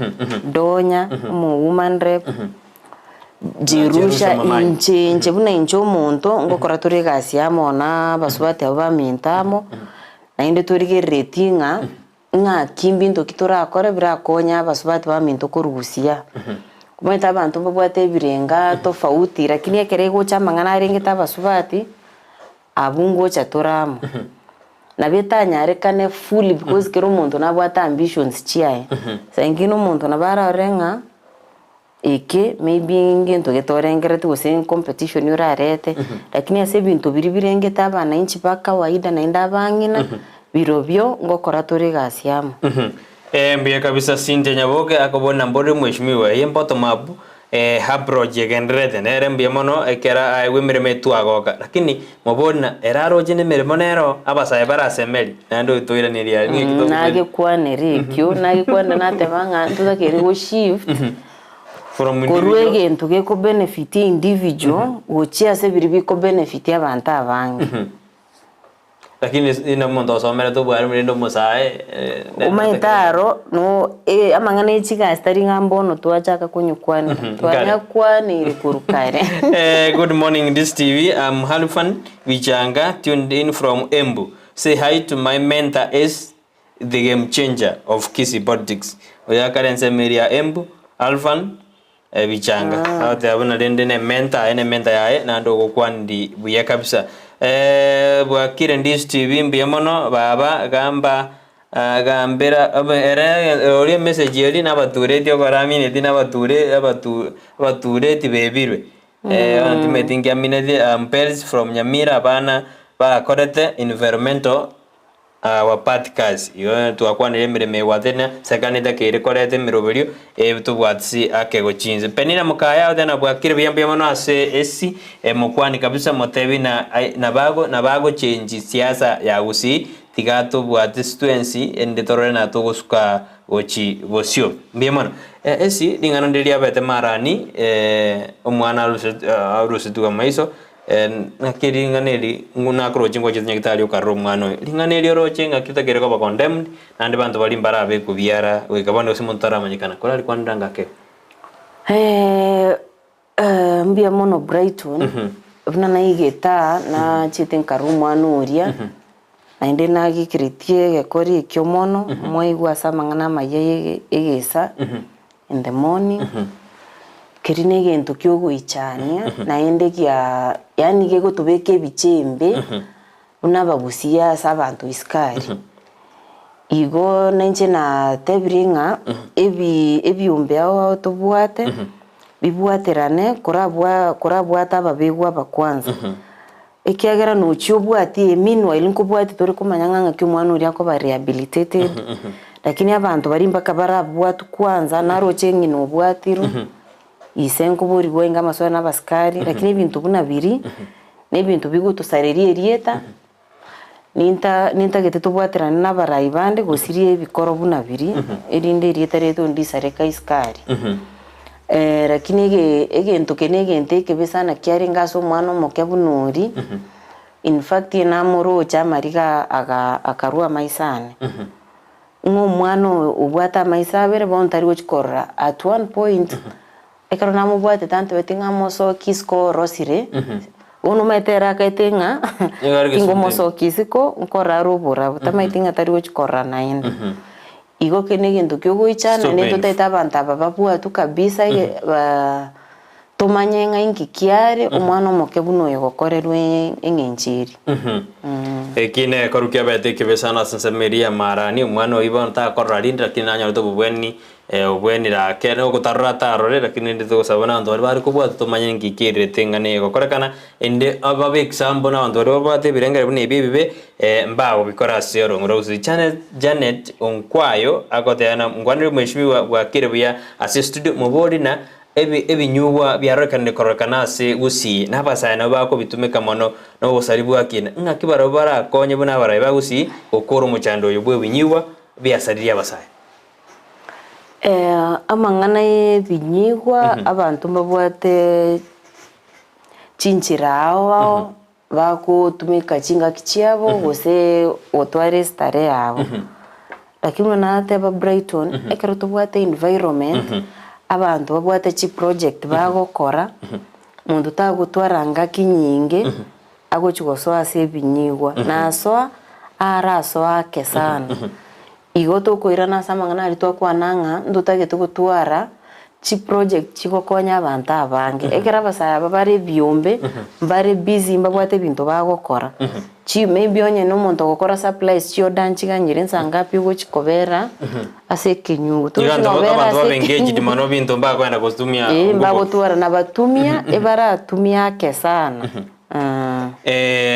Donya, omo woman rep. Jerusha, inche inche buna inche omonto, ngokora tore egasi amo na abasubati abwo baminto amo, naende torigereretie ng'a ng'aki mbinto ki torakore birakonye abasubati baminto korusia. Omanyete abanto mbabwate ebirenga tofauti lakini ekero egocha amang'ana arengete abasubati, abwo ngocha tore amo. Nabo etanyarekane fully because kera omonto nabwate ambitions chiaye, saa ingine omonto nabo ararore ng'a. Eke maybe ngento getorengereti gose competition orarete, lakini ase ebinto biria birengete abananchi ba kawaida naende abang'ina, birobio ngokora tore egasi amo. Mbuya kabisa Cynthia Nyaboke akobona mbore mheshimiwa eye bottom up approach egendererete nere mbuya mono ekero aegwe emeremo etwagoka lakini mobori ere aroche na emeremo nero abasae barasemeri naende otoiraneria aria ng'aki tokobori. Nagekwanera ekio, nagekwanera nateba ng'a ntotakeire go shift. From Korwa individual. egento geko benefit individual gochia ase biria biko benefit abanto abange. Lakini ina omonto osomerete obwarimu rende omosae Omanyete aro no amang'ana ye chigasi tari ng'a mbono twachaka konyokwanera, twanyakwaneire korwa kare. Good morning This TV I'm Halfan Bichanga tuned in from Embu say hi to my mentor S the game changer of Kisii politics oyo akare ensemo eria ya Embu Alphan Bichanga agoteba buna rende ne mentor aye ne mentor yaye naende ogokwaniri buya kabisa bwakire Ndizi TV mbuya mono baba gamba gambera ere oria emessage eria nabatureti okoramineti nabature abatu abatureti bebirwe bono timanyeti nki amineti I'm Peris from Nyamira abana bakorete environmental Our part kazi. Igo twakwanire emeremo egwatete serikali netakeire koreta emeroberio tobwatisi ake gochinse. Penina mokaya ote na bwakire buya mbuya mono ase esi mokwani kabisa motebi na nabago nabagochenji siasa ya gusii tiga tobwatisi twensi ende torore na togosuka gochi bosio. Mbuya mono. Esi ring'ana ndire riabete marani omwana arusetwe amaiso Naki ring'ana eri ng'u nakoroche ngochete nyagitari okarora omwana oyo. Ring'ana eri oroche ng'aki otakeire koba condemned, naende banto baria mbarabekwe biara goika bono gose monto taramanyekana. Korarikwanera ng'ake? Mbuya mono Brighton, buna naigete aa nachete nkarora omwana oria, naende nagekeretie egekori ekio mono, mwaigwa ase amang'ana amaya ya egesa. in the morning, keria na egento kia ogoichania naende gia yaani gegotobeka ebicha embe buna abagusii ase abanto isiko aria. Igo na inche natebire ng'a ebi ebiombe ao ao tobwate, bibwaterane korabwa korabwate ababegwa aba kwanza. Ekiagera nochia obwatie meanwhile nkobwatie tore komanya ng'a ng'aki omwana oria akoba rehabilitated, lakini abanto baria mpaka barabwatwe kwanza naroche ng'ina obwatirwe, ise nkoborigwa oinge amaswali na abasikari, lakini ebinto buna biria, na ebinto bigotosareria erieta, ninta nintagete tobwaterane na abarai bande gosiria ebikoro buna biria, erinde erieta riaito ndisareka isiko aria. Lakini ege egento eke na egento ekebe sana kiarenge ase omwana omoke buna oria, in fact namoroche amariga aga akarwa amaiso ane. Ng'a omwana oyo obwate amaiso abere bono tari gochia korora at one point, ekero namobwatete antebeti ng'a mosoki isiko orosire, bono omanyete ere akaete ng'a Nigo are gesunte. tingomosokia isiko nkorora are oborabu, tamaeti ng'a tari gochia korora naende. Igo eke negento kiogoichana, So naende painful. totaete abanto aba babwatwe kabisa ege ba tomanye ng'a inki kiare omwana omoke buna oyo gokorerwa eng'encho eria. Eki negekoru kiabete ekibe sana ase ensemo eria ya Marani, omwana oyio bono takorora rinde lakini nanyorete obobweni obwenire ake nogotarora atarore lakini rende togosaba buna abanto baria bare kobwatwa tomanye nki kererete ng'a negokorekana ende babe example na abanto baria babwate ebirengererio buna ebi ebibe mbagobikora ase orong'o rwa gusii. Janet Janet Onkwayo agoteba ng'a nkwanere omweshimiwa bwakire buya ase studio mobori na ebi ebinyugwa biarorekanire kororekana ase gusii na abasae nabo bakobitumeka mono na obosari bwakina ng'aki barabwo barakonye buna abarai ba gusii gokora omochando oyo bw'ebinyugwa biasaririe abasae. Amang'ana y'ebinyigwa abanto mbabwate chinchera ao ao bagotumeka chingaki chiabo gose gotwara esitare yabo. Lakini buna nateba Brighton, ekero tobwate environment, abanto babwate chiproject bagokora, monto tagotwara ngaki nyinge agochi gosoa ase ebinyigwa, nasoa arasoa ake sana. Igo tokoirana ase amang'ana aria twakwana ng'a ntotagete gotwara chiproject chigokonya abanto abange. Ekero abasae aba bare ebiombe, mbare busy mbabwate ebinto bagokora, chi maybe onye na omonto ogokora supplies chiorder nchiganyire nsa ngapi ogochi kobera ase ekenyungu. Igo Togochi abanto nobera abanto ase babe engaged ekenyungu. mono binto mbakoenda gotumia Eeh nguvu. mbagotwara nabatumia, ebaratumie ake sana.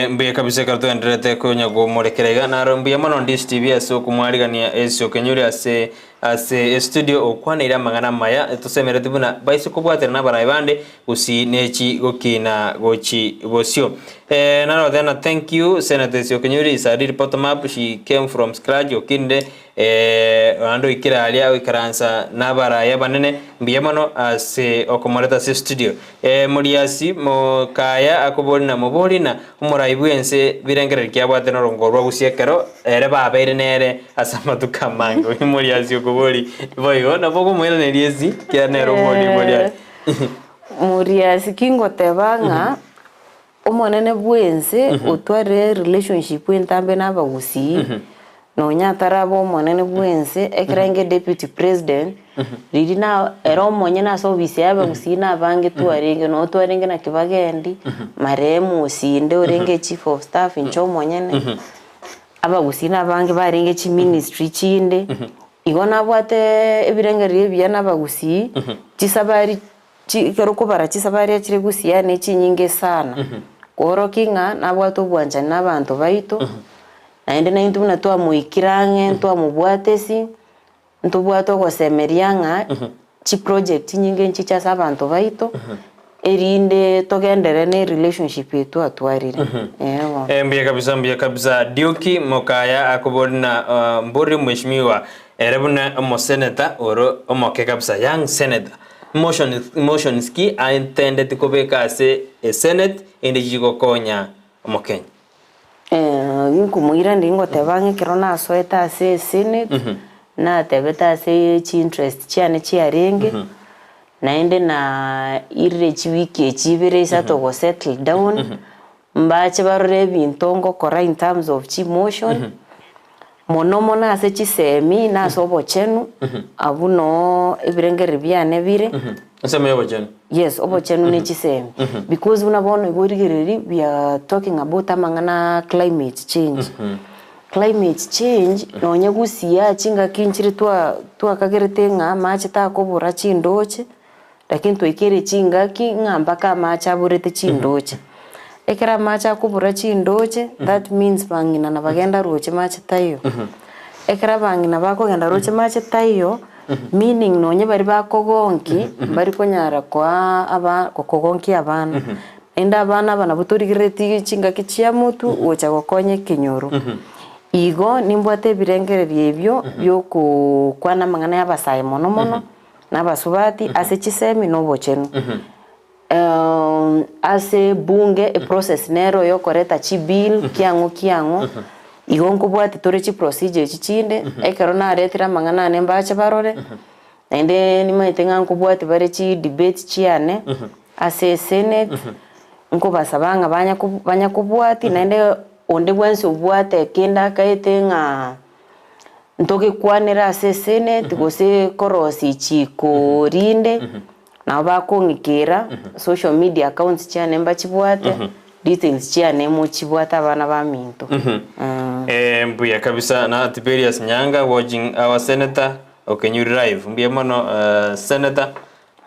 Mbuya kabisa ekero togendererete konya komorekera iga naro mbuya mono Ndishi TV ase okomwarigania ase okenyori ase. Ase estudio okwaneire amang'ana amaya tosemereti buna baise kobwatera nabarayi bande gusii nechi gokina gochi bosio. Eh, narothe na thank you Senator Okenyuri is a real bottom up she came from scratch okinire eh, naende oikire aria oikaransa nabarayi abanene mbuya mono ase okomoreta ase estudio. Eh, Moriasi Mokaya akobori na mobori na omorai bw'ense birengererio ki abwate norongo rwa gusii ekero ere babeire nere ase amatuko amange. Oyo Moriasi okobori boigo nabo okomoiraneria esi ekiagera nere obori Moriasi. Moriasi ki ngoteba ng'a Omonene bw'ense otwarire relationship entambe na abagusii, nonya ataraba omonene bw'ense, ekero arenge deputy president, riria na ere omonyene ase ofisi ya abagusii nabange twarenge, noo twarenge na Kibagendi, marehemu Osinde orenge chief of staff inche omonyene, abagusii nabange barenge chiministry chinde, igo nabwate ebirengererio ebiya na abagusii, chisabari Ekero okobara chisabari achire gusii yaani chinyinge sana, koorokia ng'a nabwate obwanchani na abanto baito, naende naintwe buna twamoikire ang'e ntwamobwate esi, ntobwate ogosemeria ng'a chiproject chinyinge nchiche ase abanto baito, erinde togenderere na erelationship eye twatwarire, eh bono. Mbuya kabisa mbuya kabisa Dioki Mokaya akobori na mbori mheshimiwa ere buna omoseneta ore omoke kabisa young senator Motions ki aintendeti kobeka ase esenate ende chigokonya omokenya? Inkomoiraneria ngoteba ng'a ekero nasoete ase esenate, natebete ase chiinterest chiane chiarenge, naende nairire chiwiki echi ibere isato go settle down, mbache barore ebinto ngokora in terms of chimotion, Mono mono ase chisemi na ase obochenu, abwo noo ebirengererio biane bire. Ensemo y'obochenu. Yes, obochenu ne chisemi. Because buna bono igo origereiri we are talking about amang'ana a climate change. Climate change nonye gusii aa chingaki nchire twa twakagerete ng'a amache takobora chindoche, Lakini twaikeire chingaki ng'a mpaka amache aborete chindoche. Ekero amache akobora chindoche, that means bang'ina nabagenda roche mache taiyo. Ekero abang'ina bakogenda roche mache taiyo, meaning nonye baria bakogonki, mbari konyara koa aba kogonkia abana. Naende abana aba nabo torigereretie chingaki chia motwe gocha gokonya ekenyoro. Igo nimbwate ebirengererio ebio biokokwana amang'ana ya abasae mono mono. na abasubati ase chisemi na obochenu. Ase ebunge eprocess nero yokoreta chibill kiang'o kiang'o, igo nkobwati tore chiprocedure echi chinde, ekero naretire amang'ana ane mbache barore, naende nimanyete ng'a nkobwati bare chidebate chiane ase esenate, nkobasaba ng'a banya banya kobwati naende onde bwensi obwate kende akaete ng'a. Ntogekwanere ase eseneti gose korosia ichiko rinde, nabo bakong'ikera social media accounts chiane mbachibwate, details chiane mochibwate abana baminto. Eh, mbuya kabisa na Tiberius Nyanga watching our senator Okenyuri live mbuya mono eh, senator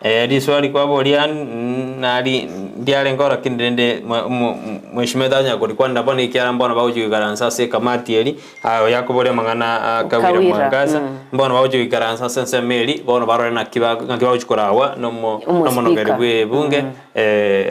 Riswali kwaboria nari ndiarenge oro lakini rende mheshimiwa tanyara korikwanera bono ekiagera mbono bagochia goikaransa ase ekamati eri oyo akoboria amang'ana a Kawira Kawira, Mwangaza, mbono bagochia goikaransa ase ensemo eri bono barore naki ba naki bagochia koragwa na omo Omospika. omonogeri bwa ebunge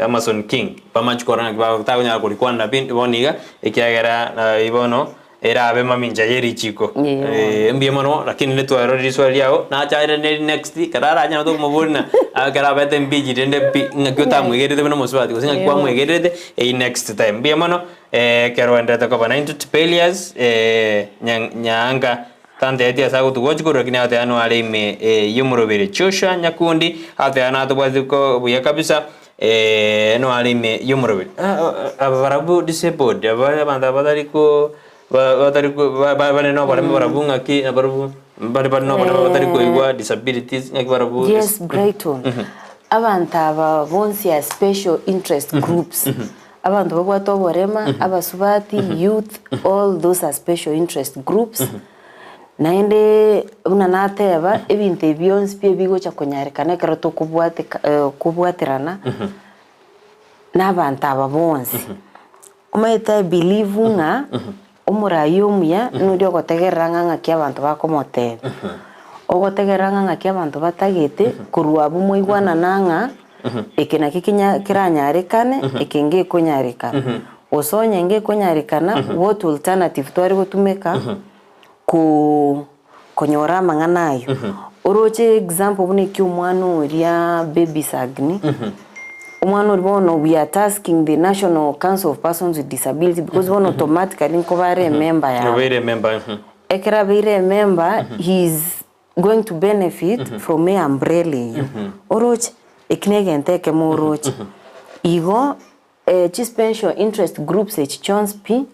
Amason King, bamachie korora naki ba tanyara korikwanera pi bono iga ekiagera bono Erabe mamincha ye richiko. Eeh. Eh, mbuya mono, lakini nitwarorire riswali riago, nachaire neri next, ekero aranyare tokomoboria ng'a ekero abete mbichi rende pi, ng'aki otamwegerete buna omosubati gose ng'aki kwamwegererete, eywo next time. Mbuya mono, ekero oenderete koba naintwe Tiberius nya- Nyaanga tantebeti ase agotugwa gochia korwa lakini agoteba noare ime y'omorobere. Joshua Nyakundi agoteba natobwati ko buya kabisa. Noare ime y'omoroberi. Aba barabwo disabled, aba abanto aba batari ko ba- batari ko ba- ba- bare na oboremo barabwo ng'aki nabarabwo mbare bare na oboremo batari koigwa disabilities ng'aki barabwo Yes, Brighton. Abanto aba bonsi are special interest groups. Abanto babwate oborema, abasubati, youth, all those are special interest groups. Naende buna nateba, ebinto ebi bionsi pi ebigocha konyarekana ekero tokobwateka kobwaterana na abanto aba bonsi. Omanyete I believe ng'a omoraia omuya noria ogotegerera ng'a ng'aki abanto bakomotebia. Ogotegerera ng'a ng'aki abanto batagete, korwa abwo mwaigwanana ng'a eke naki kenya keranyarekane, eke ngekonyarekana. Gose onye ngekonyarekana, what alternative tware gotumeka ko konyora amang'ana ayio. Oroche example buna eki omwana oria baby Sagni, omwana oria bono we are tasking the National Council of Persons with Disability because bono automatically nkoba are emember yabo. Obeire emember. Ekero abeire emember he is going to benefit from e umbrella eyio. Oroche? Eki negento ekemo oroche. Igo chi special interest groups echi chionsi pi,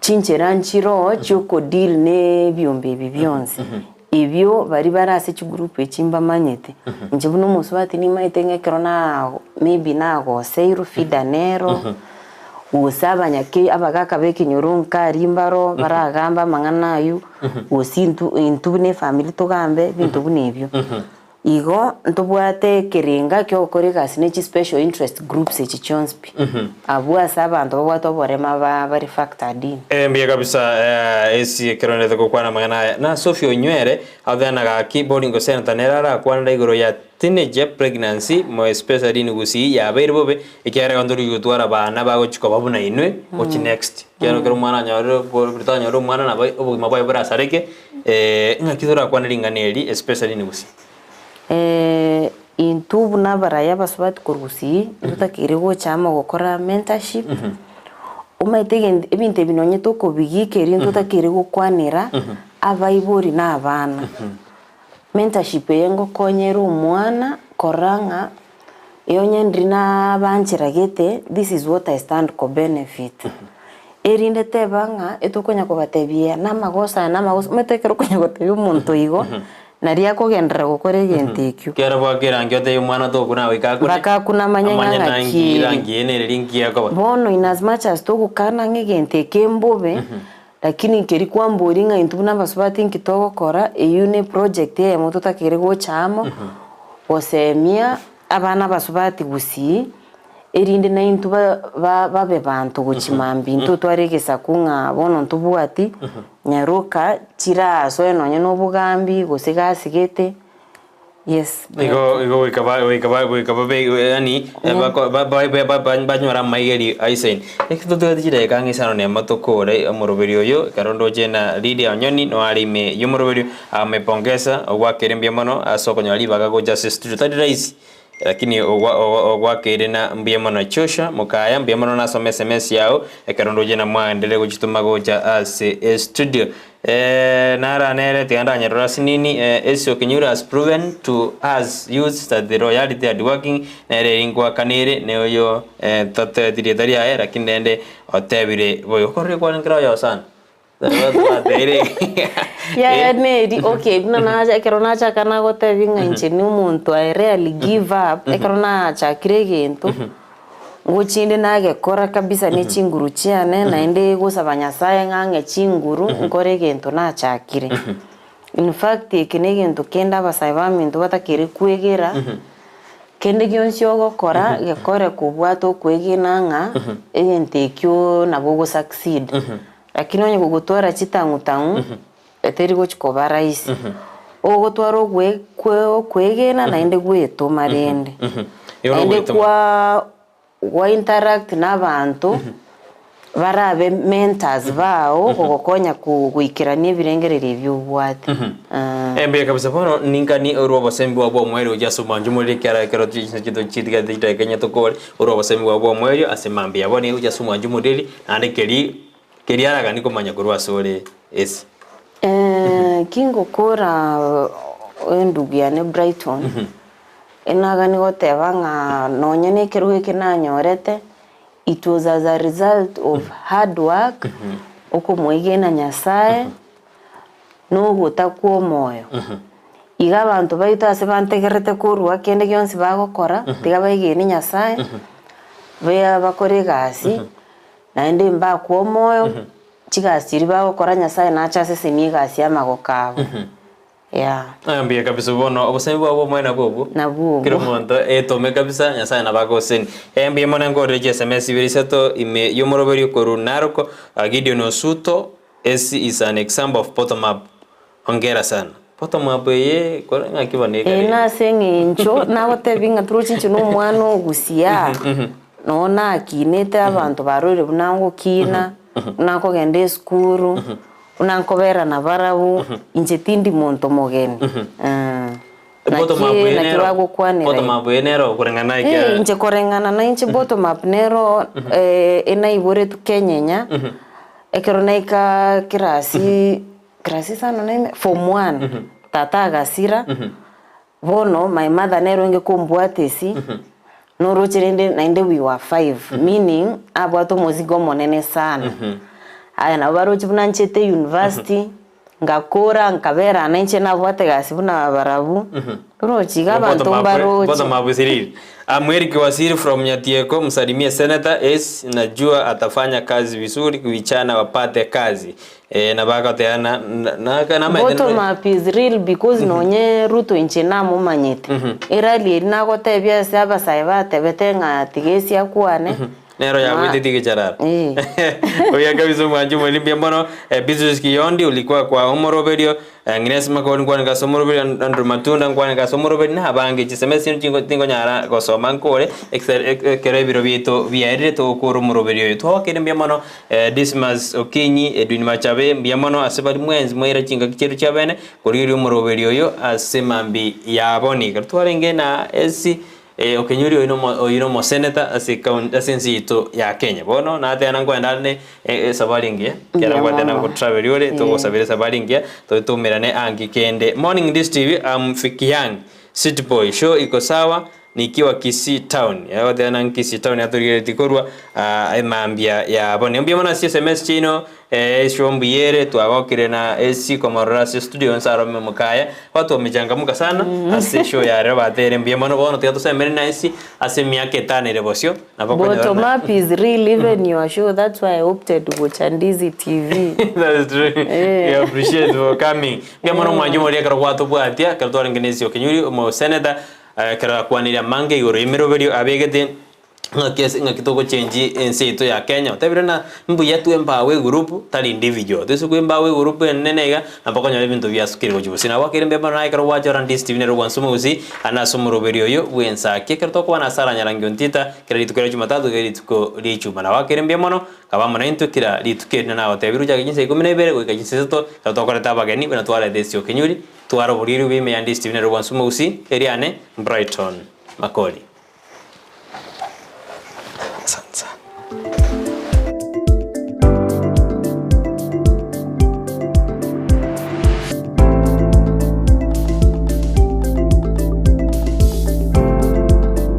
chinchera nchiroo chioko deal na ebiombe ebi bionsi. Ebio baria bare ase chigroup echi mbamanyete. Inche buna omosubati nimanyete ng'a ekero na maybe nagoseirwe FIDA nero, gose abanyake abagaka ba ekenyoro nkari mbaro baragambe amang'ana aywo, gose intwe intwe buna efamiri togambe ebinto buna ebio. Igo ntobwate ekerenga kiogokora egasi ne chi special interest groups echi chionsi pi, abwo ase abanto babwate oborema ba bare factored in. Eh, mbuya kabisa eh, esi ekero ndete gokwana amang'ana aya. Na Sophie Onywere, athana gaki boringo senator nere arakwanere igoro ya teenager pregnancy more especially in Gusii yabeire bobe ekiagera igo ntori gotwara abana bagochi koba buna inwe gochi next. Ekiagera ekero omwana anyorire bo tanyore omwana nabo obogima bwaye borasareke ng'aki torakwane ring'ana eri especially in Gusii? Intwe buna abarai abasubati korwa Gusii, ntotakeire gocha amo gokora mentorship, omanyete egento ebinto ebi nonye tokobigika erio ntotakeire gokwanera abaibori na abana. Mentorship eye ngokonyera omwana korora ng'a onye ndiri nabanchera gete, this is what I stand ko benefit. Erinde teba ng'a etokonya kobatebia namagoso aya namagoso, omanyete ekero okonya gotebia omonto igo, naria akogenderera gokora egento ekio. Ekero bwaka erangi otebie omwana tokuna goika akune, Mpaka akune amanye ng'a amanye ng'aki nanki ere. erangi eye nereri nki ekoba. Bono in as much as togokana ng'a egento eke mbobe, Lakini nkeri kwamboria ng'a intwe buna abasubati inki togokora, eyio ne project eyemo totakeire gocha amo, gosemia abana abasubati gusii, erinde naintwe ba- ba- babe banto gochia mambia intwe totware egesaku ng'a bono ntobwati nyaroka chirasoe nonye na obogambi gose gasi gete. Yes. Igo igo goika ba goika ba goika babe yaani bako ba ba ba ba banyore amaigeri aisaine. Eki totwete chidakika ang'e isano na emo tokore omoroberi oyo, ekero ndoche na Lydia Onyoni no are ime y'omoroberi, amepongeza ogwakere mbuya mono ase okonyora ribaga gocha ase estudio tari rahisi, lakini ogwa ogwa ogwakeire na mbuya mono. Joshua Mokaya mbuya mono nasoma sms yao, ekero ndoche na mwaenderere gochitoma gocha ase estudio. Nara nere tiga ndanyerore ase nini, Esau Kinyura has proven to us youths that the loyalty and working nere eri nkwakanire ne oyo totoeti rieta riaye lakini rende otebire boigo. Okorire kwane nkere oyomo sana. Twateire Yaya neri okay buna nacha ekero nachaka nagotebia ng'a inche na omonto I rarely give up, ekero nachakire egento. Ngochinde nagekora kabisa ne chinguru chiane, naende gosaba Nyasaye ng'a ang'e chinguru nkore egento nachakire. In fact eke na egento kende abasae baminto batakeire kwegera, kende gionsi ogokora gekore kobwate okwegena ng'a egento ekio nabo ogo succeed. Lakini onye kogotwara chitang'u tang'u, eteri gochi koba rahisi. Ogotwara ogwe kwe okwegena naende gwetoma rende. Igo Naende nogwetoma. kwa gwa interact na abanto barabe mentors bao gogokonya ko goikerania ebirengererio ebio obwate. Mbuya kabisa bono ninkani orwe obosemi bwao bwa omoerio gochia ase omwancho morire ekiagera ekero chinsa chiaito chitigarete chidakika inye tokore orwe obosemi bwao bwa omoerio ase mambia bono nigo gochia ase omwancho moriri naende keri Keria araganie komanya korwa asore ase. Kingokora endugu yane Brighton, enagani goteba ng'a nonye na ekerogo eke nanyorete, it was as a result of hard work, okomoegena Nyasaye, na ogotakwa omoyo. Iga abanto baito ase bantegerete korwa kende gionsi bagokora, tiga baegene Nyasaye, bakore egasi. Naende mbakwe omoyo, chigasi chiria bagokora Nyasaye nache asesenie egasi y'amagoko abo. Yeah. Aya mbuya kabisa bono obosemi bwabo omoyo nabwo obwo. Nabwo obwo. Kera omonto etome kabisa Nyasaye nabo agoseni. Eh mbuya mono nkorire chi sms ibere isato ime y'omoroberio korwa Narok, Gideon Osuto, Esi is an example of bottom up. Hongera sana. Bottom up eye kore ng'aki bono ekare Eye iga. nase eng'encho nagotebia ng'a toroche inche na omwana o Gusii, noo nakinete abanto barorire buna ngokina, buna nkogenda esukuru, buna nkobera nabarabwo, inche tindi monto mogeni. Bottom up Naki eye naki nero bagokwanera bottom igo. up eye nero koreng'ana Eh, ekiagera inche koreng'ana na inche bottom up nero enaiboretwe kenyenya, ekero naika kirasi Class isano na ime, form one, tata agasira, bono my mother nere oenge kombwata esi, noroche rende naende we were five, meaning abwate omozigo omonene sana. Aya nabo baroche buna nchete university, ngakora nkabera nainche nabwate egasi buna barabwo, oroche iga abanto mbaroche. Bottom up is real. I'm Eric Wasiri from Nyatieko, msalimie senator es najua atafanya kazi vizuri vijana wapate kazi. Ee, nabo agoteba na na namaete Bottom up is real because nonye Ruto inche namomanyete. Erali eria nagotebia ase abasae batebete ng'a tiga esie akwane. Nero yagweteti egecharara. Eh. Oya kabisa omwanchi omoriri mbuya mono. Eh, Beatrice Kiyondi ulikuwa kwa omoroberio, eh, Agnes Makori nkwane ase omoroberio, Andrew Matunda nkwane ase omoroberio na abange chiseme chino chingo tingonyara gosoma nkore ekero ebiro biaito biaerire togokora omoroberio oyo. Twabakire mbuya mono Dismas Okinyi, Edwin Machabe, mbuya mono ase baria mwensi mwaira chingaki chiaito chia bene korigereria omoroberio oyo ase mambia ya bono. Ekero twarenge na esi Okenyori oyo nomo oyio nomoseneta ase ekaunti ase ense yaito ya Kenya. Bono nateba nkoenda ande esabari engiya, Mbuya ekero ngwateba mono. ngotravel ore, togosabera esabari engiya, totumerane anki kende. Morning Ndisi TV, I'm Fikiang, city boy, show iko sawa. Nikiwa Kisii town, agoteba ng'a Kisii town atorigeretie korwa emambia ya bono. Mbuya mono ase chisms chiaino esho mbuya ere twagokire na esi komorora ase studio nse arome mokaya watu wamechangamka sana ase eshow ya rero batere mbuya mono bono tiga tosemere na esi ase emiaka etano ere bosio nabo okonyora Bottom ng'a up is real even your show that's why I opted gocha Ndizi TV. That is true. We appreciate for coming. Mbuya mono mwanche moria ekero gwatobwatia ekero twarenge na esi Okenyuri omoseneta Ekero akwanire amange igoro y'emeroberio abegete, ng'aki ase ng'aki togochenji ense yaito ya Kenya, otebire ng'a mbuya twembawe egroup tari individual. Toise kwembawa egroup enene iga, nabo okonyora ebinto biasukire gochia bosio. Nabo akeire mbuya mono naye ekero gwachora Ndisi TV nere gwansa omogusii ande ase omoroberio oyo bw'ensaki. Ekero tokobana ase Aranyarangi Ontita, kera rituko ria Jumatatu kera rituko ria Ijumaa. Nabo akeire mbuya mono, kaba amo naintwe kera rituko eri nagotebia gochaka chinsa ikomi na ibere goika chinsa isato, ekero tokoreta abageni buna twareta ase Okenyuri. Twara oboriri bw'ime ya Ndisi TV nere Bwansu Omogusii, eriane Brighton Makori.